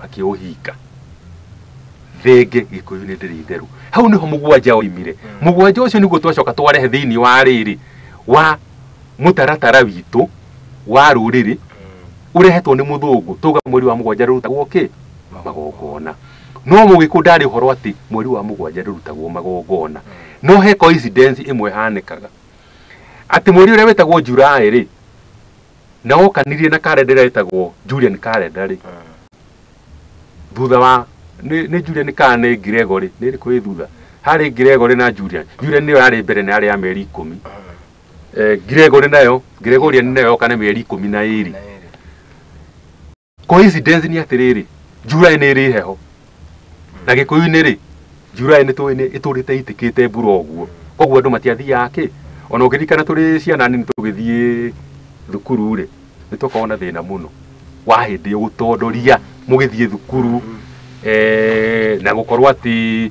Akĩũhinga. Thenge Gĩkũyũ-inĩ ndĩrĩ itherũ. Hau nĩho mũgwanja oimire. Mũgwanja ũcio nĩguo twacoka twarehe thĩinĩ wa rĩrĩ wa mũtaratara witũ wa rũrĩrĩ ũrehetwo nĩ mũthũngũ, tuga mweri wa mũgwanja ndũrutagwo kĩ? Magongona. No mũgĩkũyũ ndarĩ ũhoro atĩ mweri wa mũgwanja ndũrutagwo magongona. No he coincidence ĩmwe ĩhanĩkaga atĩ mweri ũrĩa wĩtagwo July rĩ, na wokanirie na calendar ĩrĩa ĩtagwo Julian calendar rĩ, thutha wa nĩ Julian kana nĩ Gregory, nĩ ĩrĩkũ ĩ thutha? Harĩ Gregory na Julian. Julian nĩyo yarĩ mbere na yarĩ ya mĩeri 10. Gregory nayo, Gregorian nayo yoka na mĩeri 12. Coincidence nĩ atĩrĩrĩ, July nĩ ĩrĩ heho. Na Gĩkũyũ-inĩ rĩ, July nĩ tũĩ nĩ ĩtũrĩte ĩitĩkĩte mbura ũguo. Koguo andũ matiathiaga kĩ? Ona ũngĩririkana tũrĩ ciana nini tũgĩthiĩ thukuru rĩ, nĩ twakoragwo na thĩna mũno wa hĩndĩ ĩyo gũtondoria mũgĩthiĩ thukuru, na gũkorwo atĩ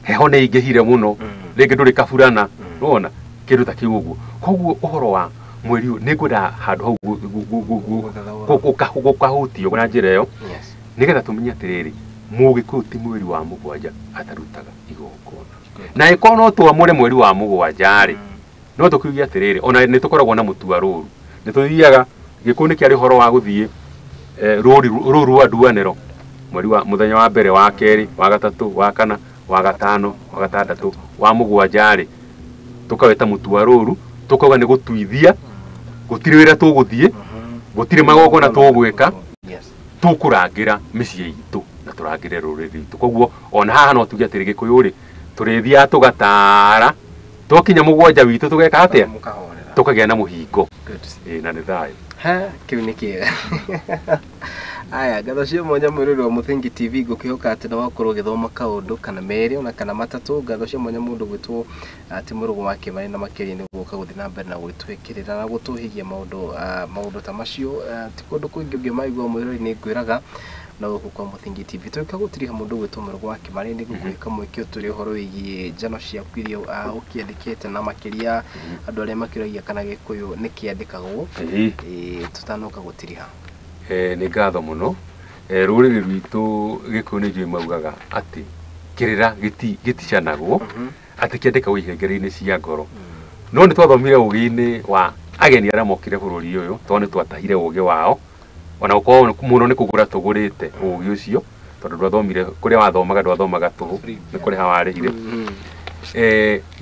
heho nĩ ĩingĩhire mũno, rĩngĩ ndũrĩ kaburana, nĩwona kĩndũ ta kĩu ũguo. Koguo ũhoro wa mweri ũyũ nĩ ngwenda handũ hau gũkahutio na njĩra ĩyo, nĩgetha tũmenye atĩrĩrĩ, mũgĩkũyũ ti mweri wa mũgwanja atarutaga igongona. Na ĩkorwo no twamũre mweri wa mũgwanja rĩ, no tũkiuge atĩrĩrĩ, ona nĩ tũkoragwo na mũtua rũru, nĩ tũthiaga Gĩkũyũ nĩ kĩarĩ ũhoro wa gũthiĩ rũru rwa nduanĩro mweri wa mũthenya wa mbere, wa kerĩ, wa gatatũ, wa kana, wa gatano, wa gatandatũ, wa mũgwanja rĩ, tũkawĩta mũtua rũru, tũkauga nĩ gũtuithia, gũtirĩ wĩra tũgũthiĩ, gũtirĩ magongona tũgwĩka, tũkũrangĩra mĩciĩ itũ na tũrangĩre rũrĩrĩ rwitũ. Koguo ona haha no tuge atĩrĩ, Gĩkũyũ rĩ, tũrĩthiaga tũgatara, twakinya mũgwanja witũ tũgeka atĩa? Tũkagĩa na mũhingo. Na nĩ thayũ. Ha, kĩu nĩ kĩega. Aya, ngatho cia mwanya mwĩroreri wa Mũthingi TV, ngũkĩhoka atĩ nĩ wakorwo ũgĩthoma kaũndũ kana merĩ ona kana matatũ. Ngatho cia mwanya mũndũ gwĩtwo atĩ Mũrũgũ wa Kĩmani na makĩria nĩ gũka gũthiĩ na mbere na gũgĩtwĩkĩrĩra na gũtũhĩgia maũndũ ta macio. Ti kũndũ kũingĩ ũngĩmaigua mwĩroreri, nĩ ngwĩraga na gũkũ kwa Mũthingi TV. Tũgĩũka gũtiriha mũndũ gwĩtwo Mũrũgũ wa Kĩmani, nĩ ngũkũhe kamweke ũtwĩre ũhoro wĩgiĩ njano ciaku iria ũkĩandĩkĩte, na makĩria andũ arĩa makĩũragia kana Gĩkũyũ nĩ kĩandĩkagwo, tũtanoka gũtiriha. Nĩ ngatho mũno. Rũrĩrĩ rwitũ Gĩkũyũ nĩ njũĩ maugaga atĩ kĩrĩra gĩticanagwo, atĩ kĩandĩkagwo ihengere-inĩ cia ngoro. No nĩ twathomire ũgĩ-inĩ wa ageni arĩa mokire bũrũri ũyũ, tondũ nĩ twatahire ũgĩ wao, ona gũkorwo mũno nĩ kũgũra tũgũrĩte ũgĩ ũcio, tondũ ndwathomire kũrĩa wathomaga, ndwathomaga tũhũ, nĩ kũrĩha warĩhire.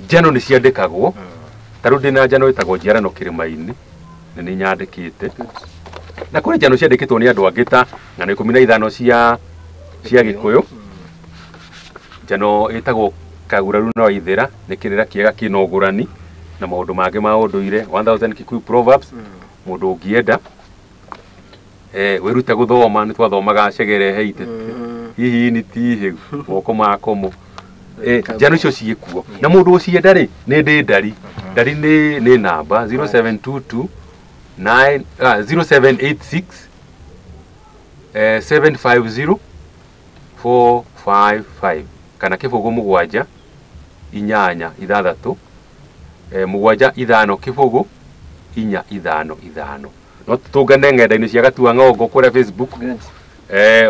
Njano nĩ ciandĩkagwo, ta rĩu ndĩna njano ĩtagwo Njiarano Kĩrĩma-inĩ, na nĩ nyandĩkĩte. Na kũrĩ njano ciandĩkĩtwo nĩ andũ angĩ ta ng'ano 15 cia Gĩkũyũ. Njano ĩtagwo Kaguraru na Waithĩra, nĩ kĩrĩra kĩega kĩna ũgũrani na maũndũ mangĩ ma ũndũire, 1000 Kikuyu Proverbs, mũndũ ũngĩenda. Wĩrute gũthoma, nĩ twathomaga cegere heite, hihi nĩ ti hĩu, moko ma komo. Njano icio ciĩkuo. Na mũndũ ũcienda rĩ, nĩ ndĩ ndari. Ndari nĩ namba 0722 9 0786 750 455 kana kĩbũgũ 7 8 6 7 5 kĩbũgũ 4 5 5. No tũtũngane ng'enda-inĩ cia Gatua Ng'ongo kũrĩa Facebook.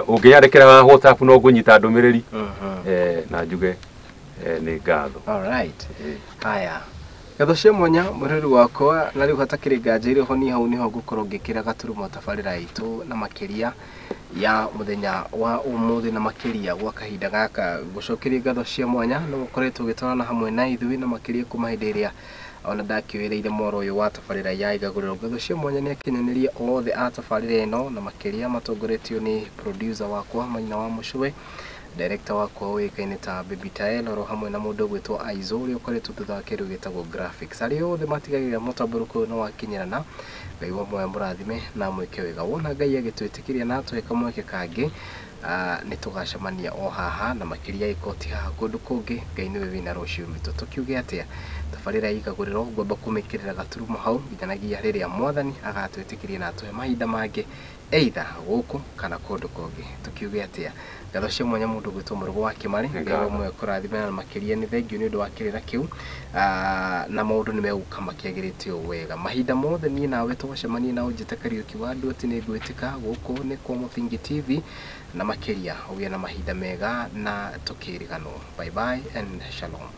Ũngĩnyandĩkĩra WhatsApp no ngũnyita ndũmĩrĩri, na njuge nĩ ngatho. Alright. Haya. Ngatho cia mwanya mwĩroreri wakwa, na rĩu hatakĩrĩ nganja irĩ ho, ni hau nĩho ngũkorwo ngĩkĩra gaturumo tabarĩra itũ na makĩria ya mũthenya wa ũmũthĩ, na makĩria gwa kahinda gaka. Ngũcokeria ngatho cia mwanya nĩ ũkoretwo ũgĩtwarana hamwe na ithuĩ, na makĩria kuma hĩndĩ ĩrĩa ona ndakĩoereire mwaro ũyũ wa tabarĩra ya Igagũrĩro. Ngatho cia mwanya nĩ akinyanĩria othe a tabarĩra ĩno, na makĩria matongoretio nĩ producer wakwa Maina wa Mũcũwe, director wakwa ũĩkaine ta Baby Tael, oro hamwe na mũndũ ũgwĩtwo Aizo ũrĩa ũkoretwo thutha wa kĩndũ gĩtagwo graphics. Arĩa othe matigagĩrĩra mũtambũrũko ũyũ nĩ wakinyĩrana, Ngai wa muoyo mũrathime na mwĩke wega. Wona Ngai agĩtwĩtĩkĩria na atũhe kamweke kangĩ, nĩ tũgacemania o haha, na makĩria ĩkoti haha kũndũ kũngĩ. Ngai nĩwe wĩna rũciũ rwitũ. Tũkiuge atĩa? Tabarĩra ya Igagũrĩro ngwamba kũmĩkĩrĩra gaturumo hau nginyanagia rĩrĩa Mwathani agatwĩtĩkĩria na atũhe mahinda mangĩ. Either gũkũ kana kũndũ kũngĩ. Tũkiuge atĩa? Ngatho cia mwanya mũndũ gwĩtwo Mũrũgũ wa Kĩmarĩ. Nĩ Ngai ngatho. we kũrathimana na makĩria nĩ thengiũ nĩ ũndũ wa kĩrĩra kĩu. Na maũndũ nĩ megũka makĩagĩrĩte ũũ wega. Mahinda mothe niĩ nawe twacemania na ũnjĩte Kariũki wa andũ atĩ nĩ ngwĩtĩka. Gũkũ nĩ kwa Mũthingi TV na makĩria ũgĩe na mahinda mega na tũkĩriganwo. Bye bye and shalom.